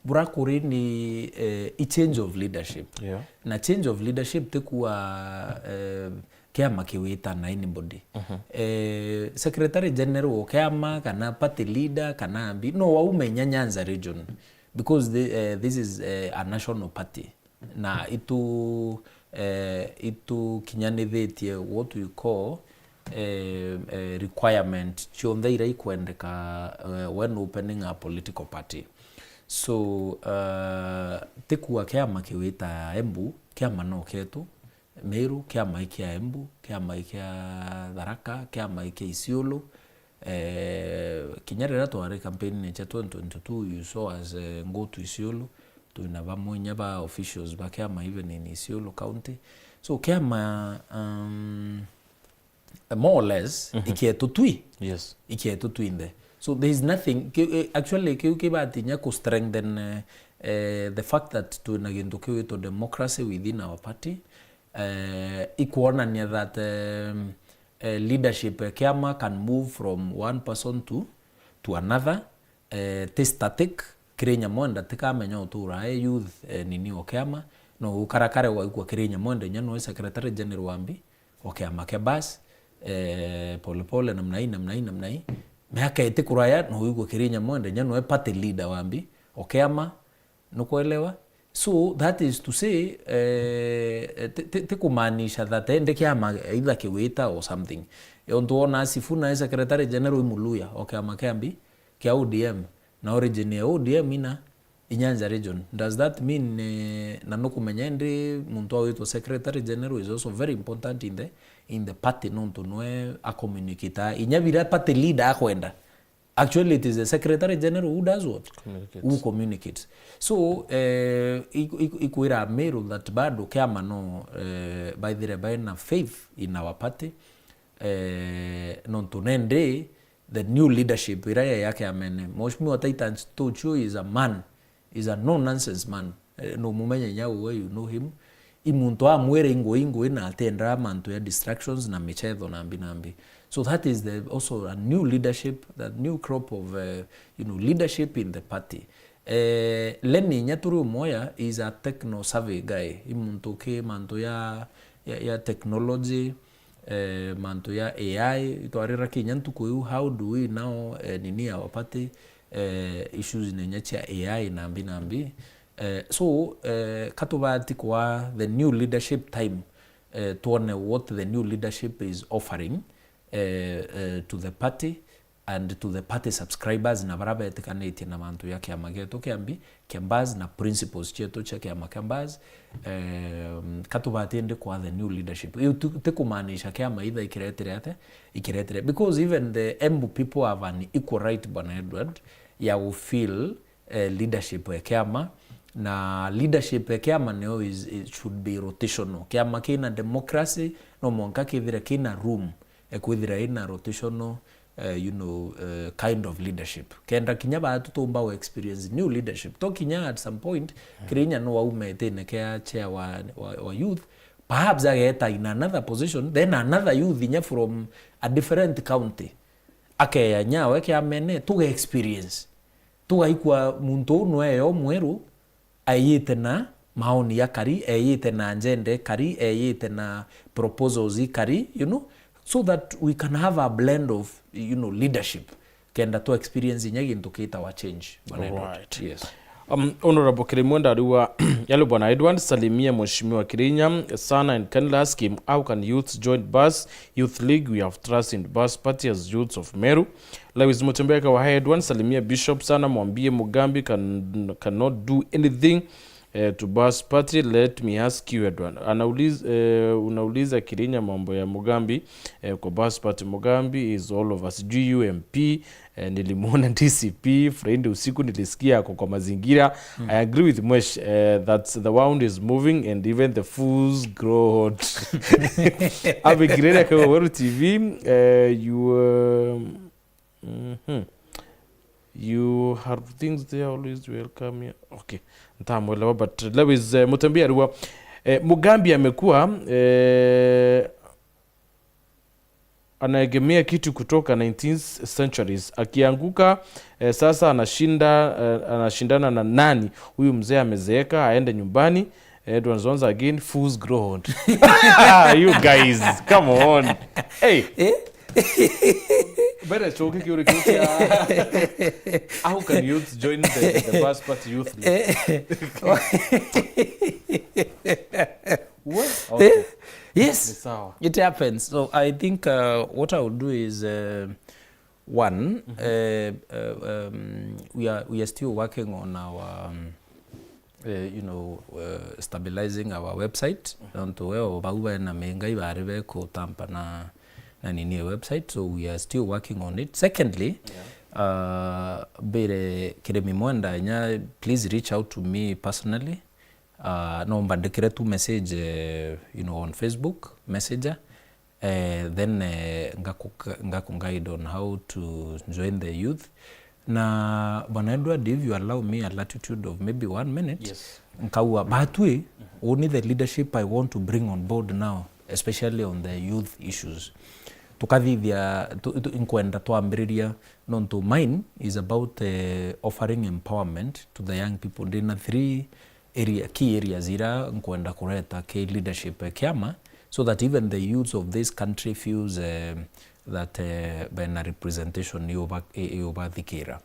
Bura kuri ni, eh, i change of leadership. Yeah. Na change of leadership ti kuwa, eh, kiama kiwita na anybody. Mhm. Eh, Secretary General wa kiama, kana party leader, kana mbi, no waumenya Nyanza region, because the, eh, this is, eh, a national party. Na itu, eh, itukinyanithitie what we call, eh, eh, requirement cionthe iria ikwendeka, eh, when opening a political party. So, eh, ti kuwa kiama kiwita Embu, kiama no kietu, Meru, kiama i kia Embu, kiama i kia Tharaka, kiama i kia Isiolo. Eh, kinya riria twari campaign-ini cia twenty twenty-two, you saw us, eh, go to Isiolo, twina bamwe inya ba officials ba kiama even in Isiolo County. So, kiama, um, more or less, mhm, ikietu twi. Yes. Ikietu twinthe. So, there is nothing, ki-, eh, actually, kiu kibati inya ku strengthen, eh, eh, the fact that twina gintu kiwitwa democracy within our party. Eh, ikwonania that, um, eh, leadership ya kiama can move from one person to, to another, eh, ti static. Kiri Nyamwenda tikamenya utura e youth, eh, nini o kiama, no ukarakare waikwa kiri Nyamwenda inya noe secretary general wa mbi o kiama kia Bas, eh, pole pole namna hii, namna hii, namna hii. Miaka iti kuraya no uigwe kiri Nyamwenda inya noe party leader wa mbi o kiama, nukwelewa? So that is to say, eh, ti, ti, ti kumaanisha that ende kiama either kiwita or something. Ontu wona Sifuna e secretary general i Muluya o kiama kia mbi kia O D M, na origin ya O D M ina i Nyanza region. Does that mean, eh, na nukumenya indi muntu awitwa secretary general is also very important in the, in the party, nontu nwe a communicate inya bira party leader akwenda. Actually, it is the secretary general who does what? Communicates. Who communicates. So, eh, iku-, iku-, ikwira Meru that bado kiama no, eh, baithire baina faith in our party. Eh, nontu nende the new leadership iria ya kiamene. Mheshimiwa Titus Tuchu is a man, is a no nonsense man. Eh, numumenya inya uwe, you know him. I muntu amwire ingwe ingwe na atendera mantu ya distractions na michetho na mbi na mbi. So that is the, also a new leadership, that new crop of, eh, you know, leadership in the party. Eh, Lenny inya turi umoya is a techno savvy guy. I muntu ki mantu ya, ya, ya technology, eh, mantu ya A I, twarira kinya ntuku iu, how do we now, eh, nini our party, eh, issues na inya cia A I na mbi na mbi. Eh, so, eh, katubati kwa the new leadership time, eh, twone what the new leadership is offering, eh, eh, to the party and to the party subscribers na bara betikanitie na mantu ya kiama gietu kia Mbi, kia Mbas na principles cietu cia kiama kia Mbas. Em, ka tubati indi kwa the new leadership. Iu tu-, ti kumaanisha kiama itha ikiretire ate, ikiretire. Because even the Embu people have an equal right, Bwana Edward, ya gu feel, eh, leadership ya kiama, na leadership ya kiama nio is, it should be rotational. Kiama kina democracy, no mwanka kithire kina room, eh, kwithira ina rotational, eh, you know, eh, kind of leadership. Kenda kinya baatu tumba gu experience new leadership. To kinya at some point, Kirinya no aume itine kia chair wa, wa, wa youth, perhaps ageta in another position, then another youth inya from a different county. Akeya nyawe kiamene, tuge experience. Tugaikua muntu uu nweyo mweru, eyite na maoni ya kari, eyite na agenda kari, eyite na proposals ikari, you know, so that we can have a blend of, you know, leadership. Kenda tu experience inya gintu kitawa change, Bwana Edward. Right. Yes. Um, Honorable Kirimwenda ariwa, yale Bwana Edward, salimia Mheshimiwa Kirinya sana and kindly ask him, how can youths join Bas Youth League? We have trust in Bas Party as youths of Meru. Lewis Mutembeka wa Head One, salimia Bishop sana, mwambie Mugambi can, cannot do anything, eh, to Bas Party. Let me ask you, Edward. Anauliza, eh, unauliza Kirinya mambo ya Mugambi, eh, kwa Bas Party. Mugambi is all over. Sijui U M P, eh, nilimuona D C P, Friday usiku nilisikia ako kwa mazingira. I agree with Mwesh, eh, that the world is moving and even the fools grow old. Abigirere kwa Weru T V, eh, you, um, mhm. You have things there always welcome you. Okay. Ntamwelewa, but Lewis, eh, Mutembia ariwa, eh, Mugambi amekuwa, eh, anaegemea kitu kutoka nineteenth centuries. Akianguka, eh, sasa anashinda, eh, anashindana na nani? Huyu mzee amezeeka, aende nyumbani. Edward once again, fools grow old. Ah, you guys, come on. Hey. Eh? Mbere choke kiuri kiukia. How can youth join the, the Bas Party Youth League? Eh? Okay. Yes. Ni sawa. It happens. So I think, uh, what I would do is, uh, one, uh, uh, um, we are, we are still working on our, um, uh, you know, uh, stabilizing our website. Nontu weo bau bena mingai bari bekutampa na, na nini ya website. So we are still working on it. Secondly, uh, mbere Kirimi Mwenda, inya, please reach out to me personally. Uh, no mbandikire tu message, eh, you know, on Facebook Messenger. Eh, then, eh, ngaku-, ngaku guide on how to join the youth. Na Bwana Edward, if you allow me a latitude of maybe one minute, yes, nkauga, batwi, only the leadership I want to bring on board now, especially on the youth issues. Tukathithia, tu, tu, nkwenda twambiriria, nontu mine is about, eh, offering empowerment to the young people. Ndina three area, key areas ira nkwenda kureta ki leadership e kiama, so that even the youths of this country feels, eh, that, eh, bena representation yuba-, i-, yubathikira.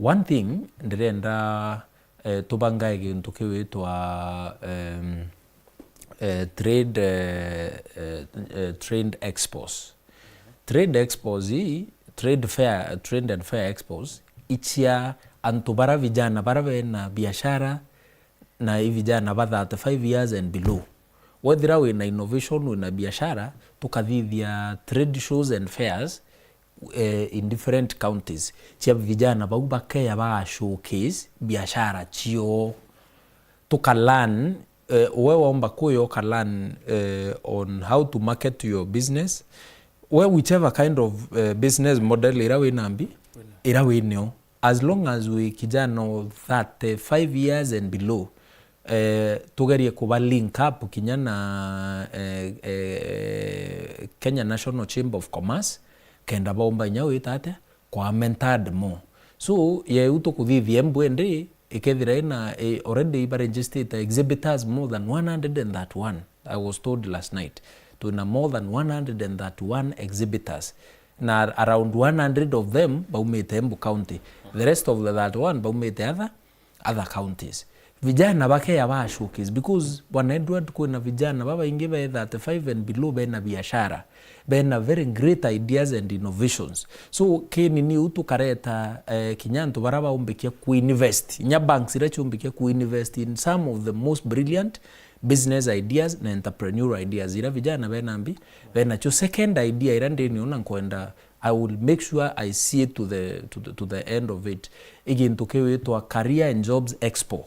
One thing ndirenda, eh, tubangae gintu kiwitwa, em, eh, trade, eh, eh, eh, trade expos. Trade expos ii, trade fair, trade and fair expos, icia antu bara vijana bara bena biashara, na i vijana ba thirty-five years and below. Wethira wina innovation, wina biashara, tukathithia trade shows and fairs, eh, in different counties, cia vijana bau bakeya ba showcase biashara cioo. Tuka learn, eh, we waomba kuya uka learn, eh, on how to market your business. We whichever kind of, eh, business model ira wina mbi, ira winio. As long as wi kijana o thirty-five years and below, eh, tugerie kuba link up kinya na, eh, eh, Kenya National Chamber of Commerce, kenda baomba inya wita atia, kwa mentored more. So, yeu tukuthithia Embu indi, ikethira ina, eh, already iba registered exhibitors more than one hundred and thirty-one, I was told last night. Twina more than one hundred and thirty-one exhibitors. Na around one hundred of them baumite Embu County. The rest of the thirty-one baumite other, other counties. Vijana bakeya ba showcase, because Bwana Edward, kwina vijana babaingi be thirty-five and below bena biashara, bena very great ideas and innovations. So kinini u tukareta, eh, kinya antu bara baumbikia ku invest, inya banks ira ciumbikia ku invest in some of the most brilliant business ideas na entrepreneurial ideas ira vijana bena mbi, benacio. Second idea ira ndini una nkwenda, I will make sure I see it to the, to the, to the end of it, i gintu kiwitwa Career and Jobs Expo.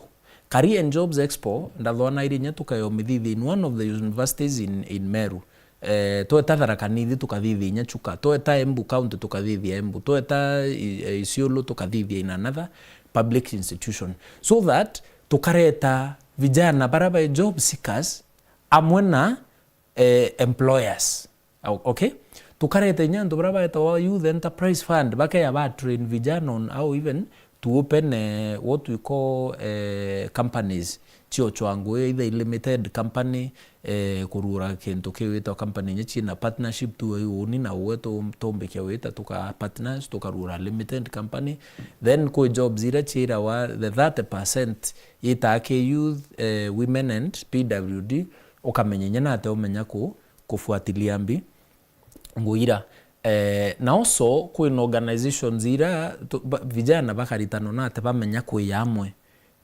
Career and Jobs Expo, ndathwanairie inya tukayo mithithia in one of the universities in, in Meru. Eh, tweta Tharaka Nithi tukathithia inya Chuka, tweta Embu County tukathithia Embu, tweta i-, eh, Isiolo tukathithia in another public institution, so that tukareta vijana bara ba job seekers amwe na, eh, employers. O-, okay? Tukareta inya antu bara baetawa Youth Enterprise Fund, bakeya ba train vijana on how even to open, eh, what we call, eh, companies cio chwa ngugi, either limited company, eh, kurura kintu kiwitwa company inya ciina partnership tu, uni na uwe tu-, tumbikia wita tuka partners, tukarura limited company. Then kwi jobs ira ciirawa the thirty percent itaa ki youth, eh, women and P W D, ukamenya inya nate umenya ku-, kufuatilia mbi ngugi ira. Eh, na also kwina organizations ira tu-, ba-, vijana bakaritanwa nate bamenya kwi amwe,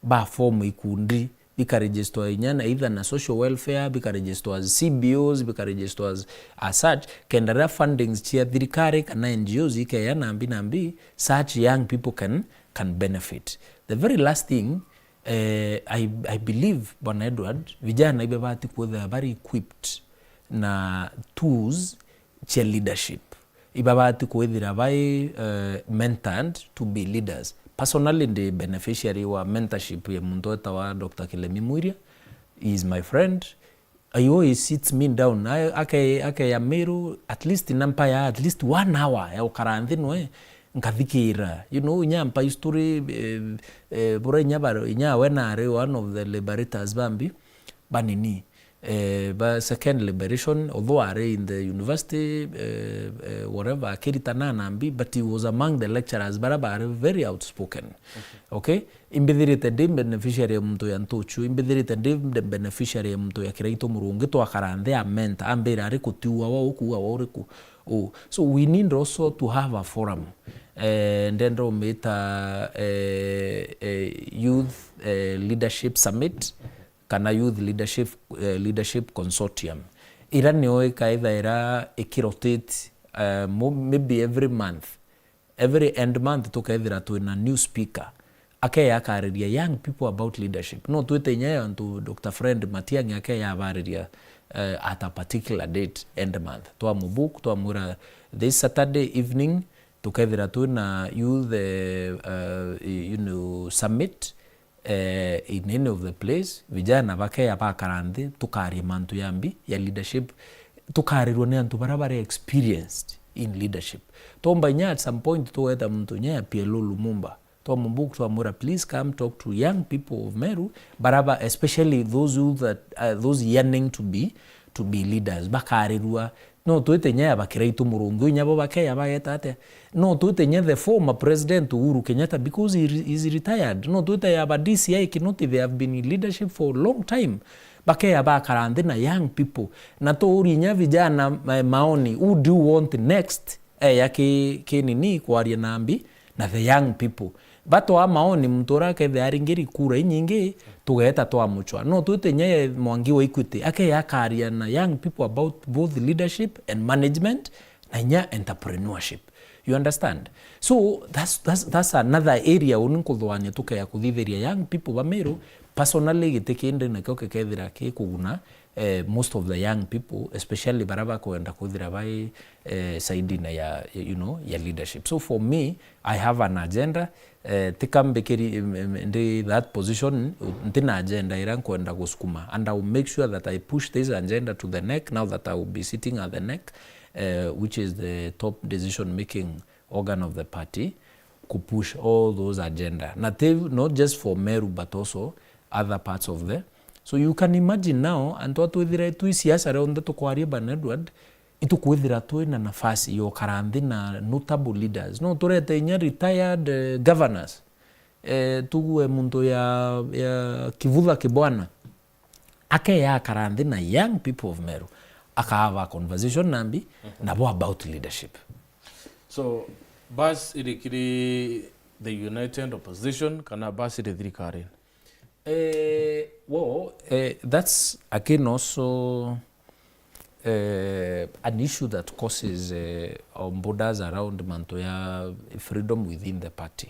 ba form ikundi, bikaregister inya na either na social welfare, bikaregister as C B Os, bikaregister as, as such, kenda riria fundings cia thirikari kana N G Os ikeya nambi nambi, such young people can, can benefit. The very last thing, eh, I, I believe, Bwana Edward, vijana ibabati kwithira bari equipped na tools cia leadership. Ibabati kwithira bai, eh, mentored to be leaders. Personally, ndi beneficiary wa mentorship ya muntu etawa Doctor Kilemi Mwiria. He is my friend. Ayo, he sits me down. A-, ake-, akeya Meru, at least nampa ya at least one hour ya ukara nthi nwe, nkathikira. You know, inya ampa history, eh, eh, bura inya baro, inya we nari one of the liberators bambi, banini. Eh, ba second liberation, although ari in the university, eh, eh, whatever, akiritana nambi, but he was among the lecturers bara bari very outspoken. Okay? Imbithirite ndi beneficiary ya muntu ya Ntuchu, imbithirite ndi be-, beneficiary ya muntu ya Kiraitu Murungi, twakara nthi amenta, ambira ari kutiua wa ukuua wa uriku. Oh, so we need also to have a forum. Eh, ndenda umita, eh, eh, Youth, eh, Leadership Summit, kana Youth Leadership, eh, Leadership Consortium. Ira nio ikaithaira ikirotate, eh, mo-, maybe every month. Every end month tukethira twina new speaker. Akeya akariria young people about leadership. No twite inya antu Doctor Fred Matiang'i akeya abariria, eh, at a particular date, end month. Twamubook, twamwira this Saturday evening, tukethira twina youth, eh, eh, you know, summit, eh, in any of the place, vijana bakeya bakara nthi, tukaria mantu ya mbi ya leadership, tukarirwa ni antu bara bari experienced in leadership. Tomba inya at some point tugeta muntu inya ya P L O Lumumba, twamubook, twamwira, "Please come talk to young people of Meru, bara ba, especially those who that, uh, those yearning to be, to be leaders, bakarirwa." No twite inya ya ba Kiraitu Murungi, inya bo bakeya bageta atia? No twite inya the former President Uhuru Kenyatta, because he re-, is retired. No twite ya ba D C I Kinoti, they have been in leadership for a long time. Bakeya bakara nthi na young people. Na tuuri inya vijana, eh, maoni, who do you want next? Eya ki, ki nini kwaria nambi na the young people. Batwaa maoni, muntu uria akethira aringiri kura inyingi, tugeta twamuchwa. No twite inya Mwangi wa Equity, akeya akaria na young people about both leadership and management na inya entrepreneurship. You understand? So that's, that's, that's another area uni nkuthwania tukeya kuthithiria young people ba Meru. Personally, giti kindi nakio kikethira kikuguna, eh, most of the young people, especially bara bakwenda kwithira bai, eh, side na ya, you know, ya leadership. So for me, I have an agenda, eh, tika mbikiri, em, em, ndi that position, ntina agenda ira nkwenda gusukuma, and I will make sure that I push this agenda to the neck, now that I will be sitting at the neck, eh, which is the top decision making organ of the party, ku push all those agenda. Na ti, not just for Meru, but also other parts of the, so you can imagine now, antu atwithire twi siasa rionthe tukwaria, Bwana Edward, itukwithira twina nafasi ya ukara nthi na notable leaders. No turete inya retired, eh, governors. eh, tugue muntu ya, ya Kivutha Kibwana, akeya akara nthi na young people of Meru, akahava conversation nambi, nabo about leadership. So, bus iri kiri the united opposition kana bus iri thirikarine? Eh, well, eh, that's again also, eh, an issue that causes, eh, um, borders around mantu ya freedom within the party.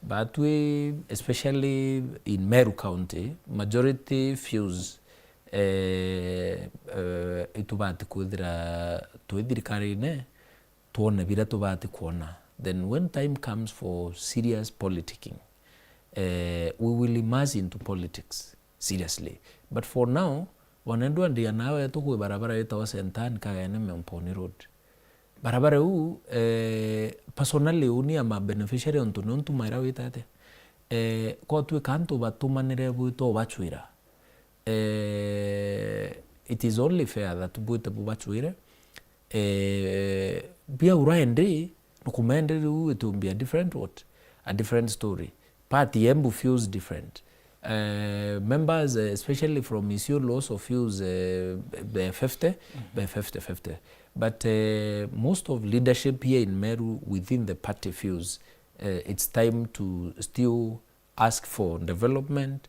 But we, especially in Meru County, majority feels, eh, eh, itubati kwithira twi thirikarine, twone biria tubati kwona. Then when time comes for serious politicking, eh, we will immerse into politics seriously. But for now, wanendwa ndia nawe tukwi barabara yitawa Sentani kagene Memponi Road. Barabara iu, eh, personally uni ama beneficiary ontu nontu maira wita atia. Eh, kwatwika antu batumanire bwito bachwira. Eh, it is only fair that bwite bubachwire. Eh, biaura indi, nukumende riu it will be a different what? A different story. Party Embu feels different. Eh, members, eh, especially from Isiolo also feels, eh, by fifty, by fifty fifty. But, eh, most of leadership here in Meru within the party feels, eh, it's time to still ask for development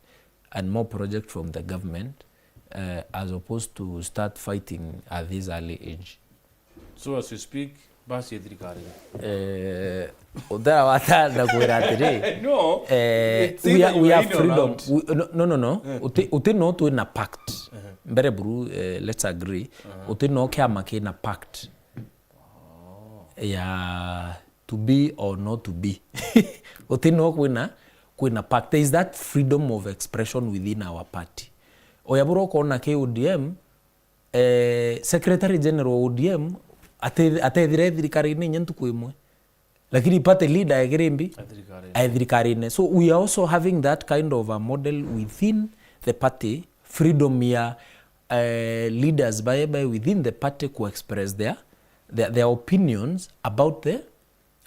and more project from the government, eh, as opposed to start fighting at this early age. So as we speak, basi ya thirikari. Eh, uthera watanda kwira atiri, No, eh, it's we either are, you we are are in or freedom. out. We, no, no, no, no. Uti, uti no twina pact. Mbere buru, eh, let's agree. Uti no kiama kina pact ya to be or not to be. Uti no kwina, kwina pact. There is that freedom of expression within our party. Oya buru ukona ki O D M, eh, Secretary General O D M ate-, atethire thirikarine inya ntuku imwe. Lakini party leader aegere mbi? Athirikarine. Ae thirikarine. So we are also having that kind of a model within the party, freedom ya, eh, leaders bae, bae within the party ku express their, their, their opinions about the,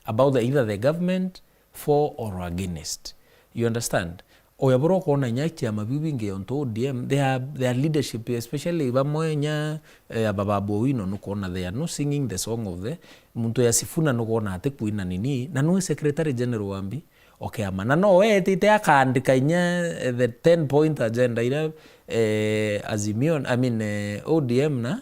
about the, either the government, for or against. You understand? Oya buru ukona inya ciama biu bingi ontu O D M, their, their leadership, especially bamwe inya, eh, aba ba Bobi Wine, nukwona they are not singing the song of the, muntu ya Sifuna nukwona ati kwina nini, na nwe Secretary General wa mbi o kiama. Na no we etite akaandika inya, eh, the ten point agenda ira, eh, Azimio, I mean, eh, O D M na,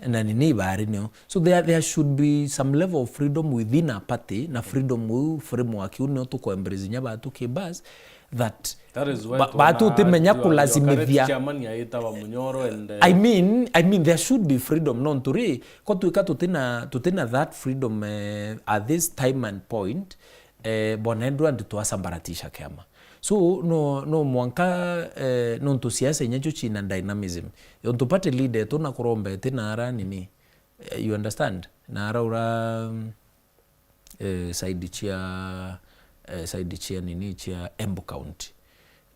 na nini bari nio. So there, there should be some level of freedom within a party, na freedom iu, framework iu nio tuku embrace inya batu ki bus, that That is why ba-, tuona batu utimenya your, your kulasimithia. Current chairman aitawa Munyoro and, uh, I mean, I mean, there should be freedom, nontu ri, ko twika tutina, tutina that freedom, eh, at this time and point, eh, Bwana Edward twasambaratisha kiama. So, no, no mwanka, eh, nontu siasa inya cio cina dynamism. Ontu party leader etu na kuromba eti na ara nini, eh, you understand? Na ara ura, mm, eh, side cia, eh, side cia nini, cia Embu County.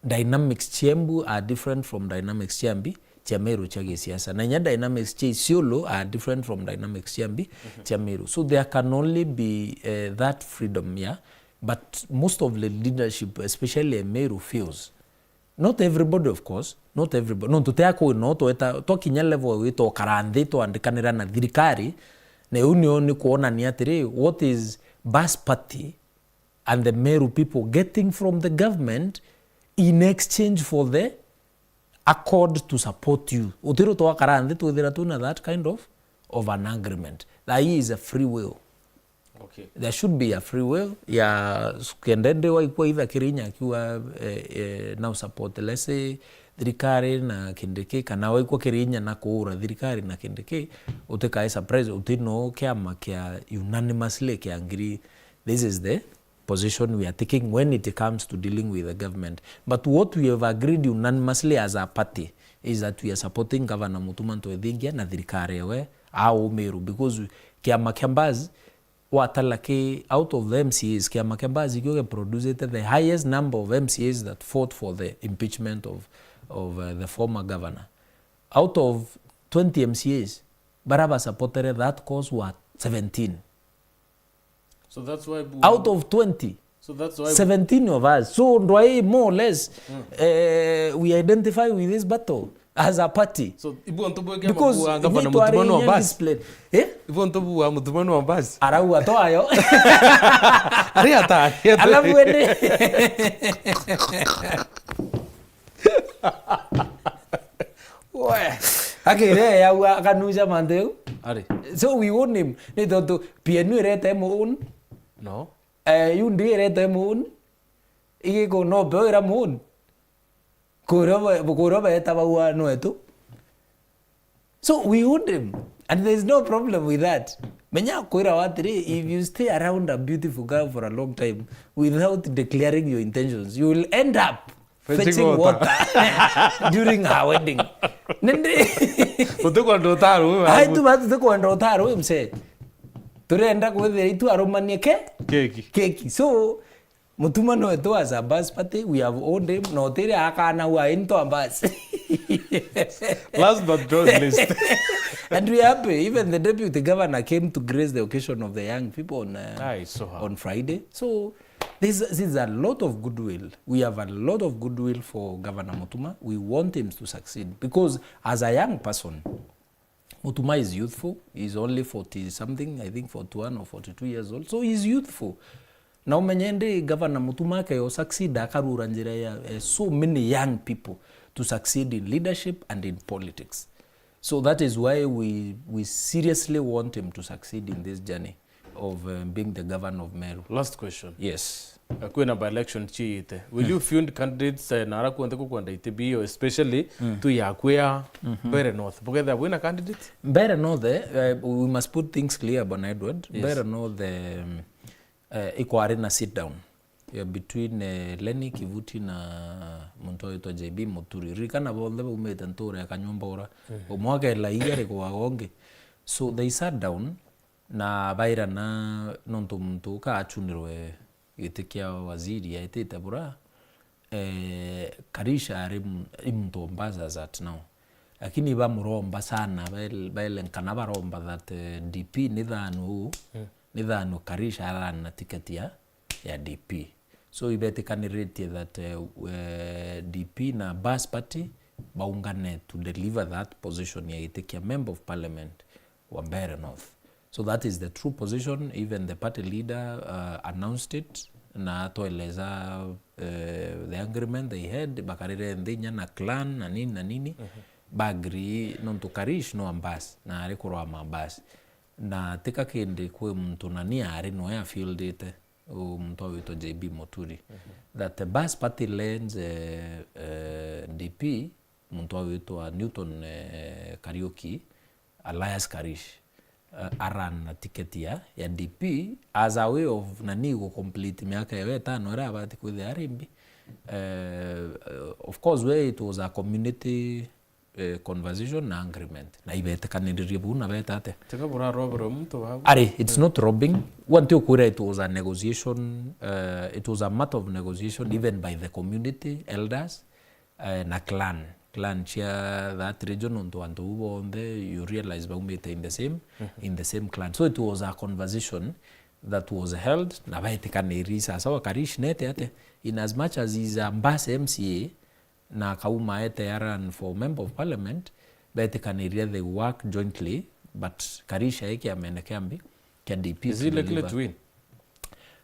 Dynamics cia Embu are different from dynamics cia mbi, cia Meru cia gisiasa. Na inya dynamics cia Isiolo are different from dynamics cia mbi, cia Meru. So there can only be, eh, that freedom, yeah. But most of the leadership, especially Meru, feels, not everybody, of course, not everybody. Nontu tia kwi no tweta, twakinya level wita ukara nthi twandikanira na thirikari, na iu nio ni kuonania atiri, what is bus party and the Meru people getting from the government in exchange for the accord to support you? Utiro twakara nthi twithira twina that kind of, of an agreement. That is a free will. Okay. There should be a free will ya kenda ndi waikwa itha Kirinya akiuga, eh, eh, now support, let's say, thirikari na Kindiki, kana waikwa Kirinya na kuura thirikari na Kindiki, utikae surprise, uti no kiama kia unanimously kia ngiri. This is the position we are taking when it comes to dealing with the government. But what we have agreed unanimously as a party is that we are supporting Governor Mutuma Ntwethingia na thirikari ewe aumiru, because kiama kia Mbas watala ki out of the M C As, kiama kia Mbas ikio giproducete the highest number of M C As that fought for the impeachment of, of, uh, the former governor. Out of twenty M C As, bara basupportere that cause were seventeen. So that's why bu- Out of twenty, So that's why seventeen of us. So ndwai more or less, eh, we identify with this battle as a party. So ibu onto bweke Because mabuanga bana itwi twari mutumano wa in basi. Discipline. Eh? Ibu onto bwa mutumano wa basi. Arau atwayo. Ari atari. Alafu ende. We. Akire yau akanuja mantu eu. Ari. So we own him. Ni tontu P N U irete mu own. No. Eh, U D A irete mu own. Igiko no beo ira mu own. Kurio ba-, kurio beta baua no etu. So we own him. And there's no problem with that. Menya kwira atiri, if you stay around a beautiful girl for a long time without declaring your intentions, you will end up Fetching fetching water. Water during her wedding. Nindi Utikwa ndotaro wewe. Ai tu batu tukwenda utaro we mse. Turenda kwithira itu arumanie ke Keki. Keki. So mutumano wetu as a bus party, we have owned him, na utiri akana wa into a bus. Last but not least. And we are happy. Even the deputy governor came to grace the occasion of the young people on uh, I saw her. on Friday. So there's, there's a lot of goodwill. We have a lot of goodwill for Governor Mutuma. We want him to succeed because as a young person, Mutuma is youthful. He's only forty something, I think forty-one or forty-two years old. So he's youthful. Na umenye ndi Governor Mutuma akeo succeed akarura njira ya eh, so many young people to succeed in leadership and in politics. So that is why we, we seriously want him to succeed in this journey of uh, being the governor of Meru. Last question. Yes. Uh, kwina by election chiite. Will you field candidates uh, nara kuonthe kukwenda iti bio, especially tu ya kwia Mbeere North? Bukethira bwina candidate? Mbeere North, eh, we must put things clear, Bwana Edward. Yes. Mbeere North, um, eh, ikwari na sit down ya between eh, Lenny Kivuti na muntu witwa J B Muturi. Ririkana bonthe baumite ntura ya Kanyumbura. Umwe akela iria ari kwaga ungi. So they sat down na bairana nontu muntu uka achunirwe giti kia waziri aitite bura. Eh, Karisha ari m- i muntu ombaza that now. Lakini bamuromba sana, bael- baelenkana baromba that eh, D P ni thanu uu, ni thanu Karisha arana tiketi ya, ya D P. So ibetikaniritie that eh, eh, D P na bus party baungane to deliver that position ya giti kia member of parliament wa Mbeere North. So that is the true position. Even the party leader uh, announced it na atweleza uh, the agreement they had, bakarire nthi inya na clan na nini na nini. Bagree nontu Karish no ambas na ari kurwa mabas na tika kindi kwi muntu nani ari noe afieldite u muntu awitwa J B Muturi, that the bus party lends uh, uh, D P muntu awitwa Newton uh, Kariuki alias Karish uh, aran na ticket ya, ya D P as a way of nani gu complete miaka iyo itano iria abati kwithia ari mbi. Uh, of course we it was a community uh, conversation na agreement na ibetikaniririe buu na beta atia. Tiga buraroberwe muntu wabu. Ari, it's not robbing. Wanti ukwira it was a negotiation, uh, it was a matter of negotiation even by the community elders uh, na clan clan cia that region, nontu antu bau bonthe you realize baumite in the same in the same clan. So it was a conversation that was held na baetikaniri sasa wa Karish nete ate in as much as is a Mbasa M C A na akauma ete ya run for member of parliament, betikanirie they work jointly, but Karish ai kiamene kia mbi kia D P Is he likely to win?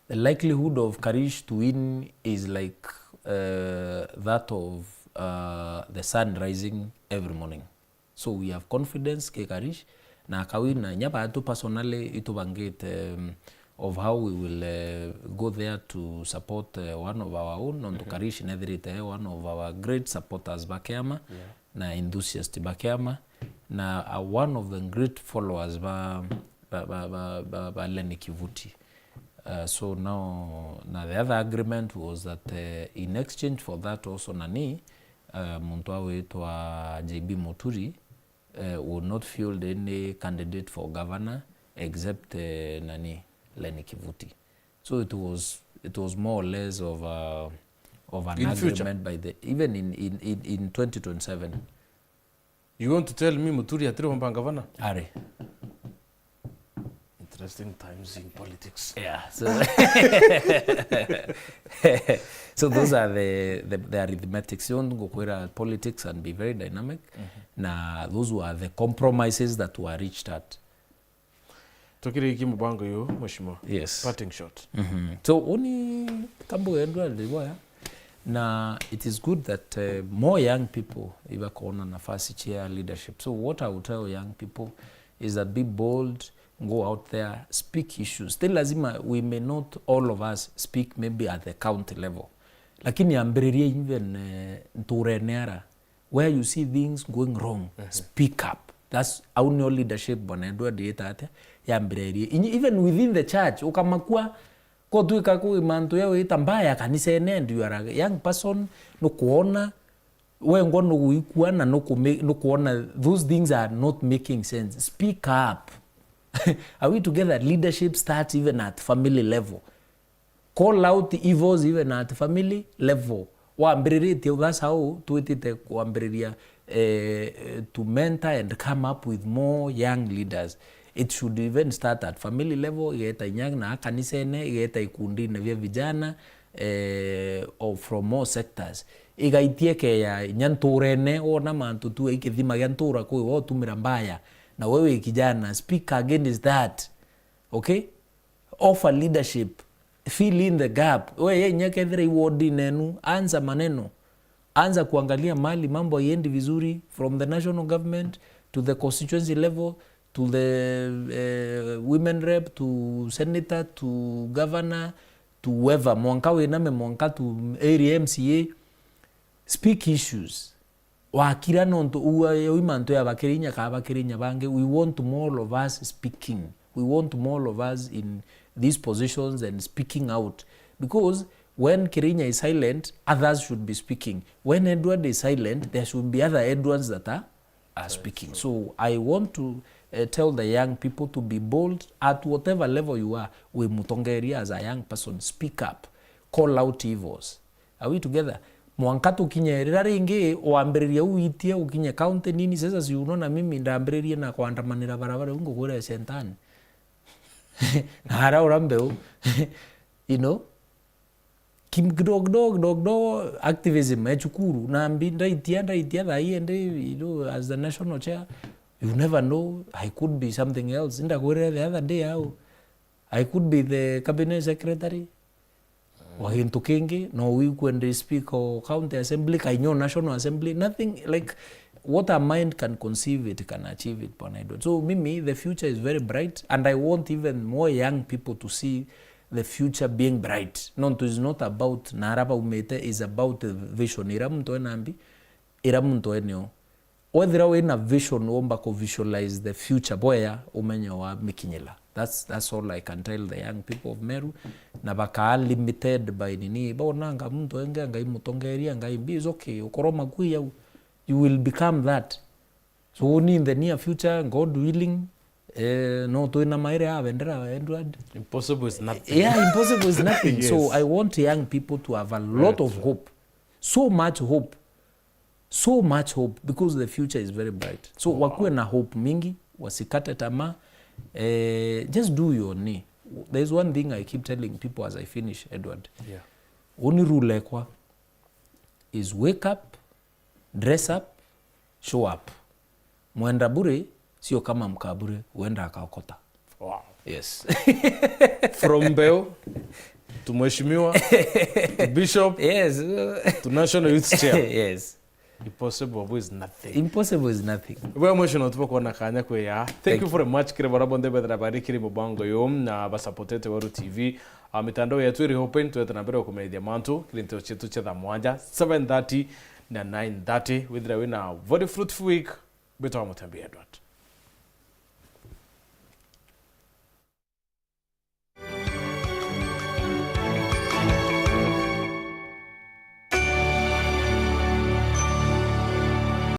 The likelihood of Karish to win is like uh, that of uh, the sun rising every morning. So we have confidence ke Karish na akawina. Inya batu personally itubangite um, of how we will uh, go there to support uh, one of our own, nontu Karish nethirite one of our great supporters ba kiama na enthusiast ba kiama na uh, one of the great followers ba, ba, ba, ba, ba, ba Lenny Kivuti. Uh, so now na the other agreement was that uh, in exchange for that also nani uh, muntu awitwa J B Muturi uh, will not field any candidate for governor except uh, nani Lenny Kivuti. So it was it was more or less of a, of an In future? Agreement by the even in in in, in twenty twenty-seven. You want to tell me Muturi atiromba gavana? Ari. Interesting times in politics. Yeah, so so those are the, the, the arithmetics. You want to go politics and be very dynamic. Na those were the compromises that were reached at. Tukirikia mubango uyu, mheshimiwa. Yes. Parting shot. So uni kambo endwa ndiboya. Na it is good that uh, more young people ibakoona nafasi chia leadership. So what I would tell young people is that be bold, go out there, speak issues. Still lazima, we may not all of us speak maybe at the county level. Lakini ambiriria even uh, nturene ara, where you see things going wrong, speak up. That's au nio leadership bwana Edward yita atia yambiririe. Even within the church, ukamakua kotwika kwi mantu ya wita mbaya kanisene, and you are a young person, nukuona wengwa nuguikua na nukuona those things are not making sense. Speak up. Are we together? Leadership starts even at family level. Call out evils even at family level. Wambiriritie, that's how twitite kwambiriria eh, to mentor and come up with more young leaders. It should even start at family level, igeta inya na kanisene, igeta ikundine bia vijana eh, or from all sectors. Igaitie keya inya nturene, wona mantu tu ikithima gia ntura kwi wotumira mbaya, na we wi kijana, speak against that. Okay? Offer leadership, fill in the gap. We ye inya kethira i ward nenu, anza maneno, anza kuangalia mali mambo haiendi vizuri, from the national government to the constituency level to the uh, women rep to senator to governor to whoever, mwanka winame mwanka to area M C A, speak issues. Wakira nontu uu mantu ya bakirinya ka bakirinya bangi, we want more of us speaking. We want more of us in these positions and speaking out. Because when Kirinya is silent, others should be speaking. When Edward is silent, there should be other Edwards that are, are speaking. So I want to uh, tell the young people to be bold at whatever level you are. We mutongeria as a young person, speak up, call out evils. Are we together? Mwanka tukinye rira ringi wambiriria u itia ukinye county nini. Sasa si unaona mimi ndambiririe na kwandamanira barabara u ngukwira shetani na araura mbeu you know, kim kidogo kidogo kidogo kidogo activism ya cukuru na mbi ndaitia ndaitia thaa hii ende you know, as the national chair, you never know, I could be something else. Ndakwirire the other day how I could be the cabinet secretary wa gintu kingi, no wikue ndi speaker o county assembly, kainyo national assembly, nothing like what a mind can conceive it can achieve it, bwana Edward. So mimi, the future is very bright and I want even more young people to see the future being bright. Nontu is not about nara baumite, is about the vision ira muntu ena mbi, ira muntu eneo. Wethira wina vision, womba ku visualize the future bwea, umenye wamikinyila. That's, that's all I can tell the young people of Meru. Na bakaa limited by nini, bonanga muntu enge ngai mutongeria ngai mbi, is okay, ukorwo makui au, you will become that. So ni in the near future, God willing, eh, no twina maire abendera Edward. Impossible is nothing. Yeah, impossible is nothing. So I want young people to have a lot of hope, so much hope, so much hope because the future is very bright. So wakuwe na hope mingi, wasikate tamaa. Eh, just do your ni. There is one thing I keep telling people as I finish, Edward. Yeah. Uni rule ekwa is wake up, dress up, show up. Mwenda bure sio kama mkaa bure, huenda akaokota. Wow. Yes. From Mbeu to mheshimiwa to bishop Yes. to national youth chair. Yes. Impossible is nothing. Impossible is nothing. Bwe mwisho no tuba kuona kanya kwe ya. Thank you very much kiri bara bonthe bethira bari kiri mubango yo na basupportete Weru T V. A mitandao yetu iri open, twete na mbere kumenyithia mantu kiri nteo cietu cia thaa mwanja, seven thirty na nine thirty. Withira wina very fruitful week. Mbitwa Mutembi Edward.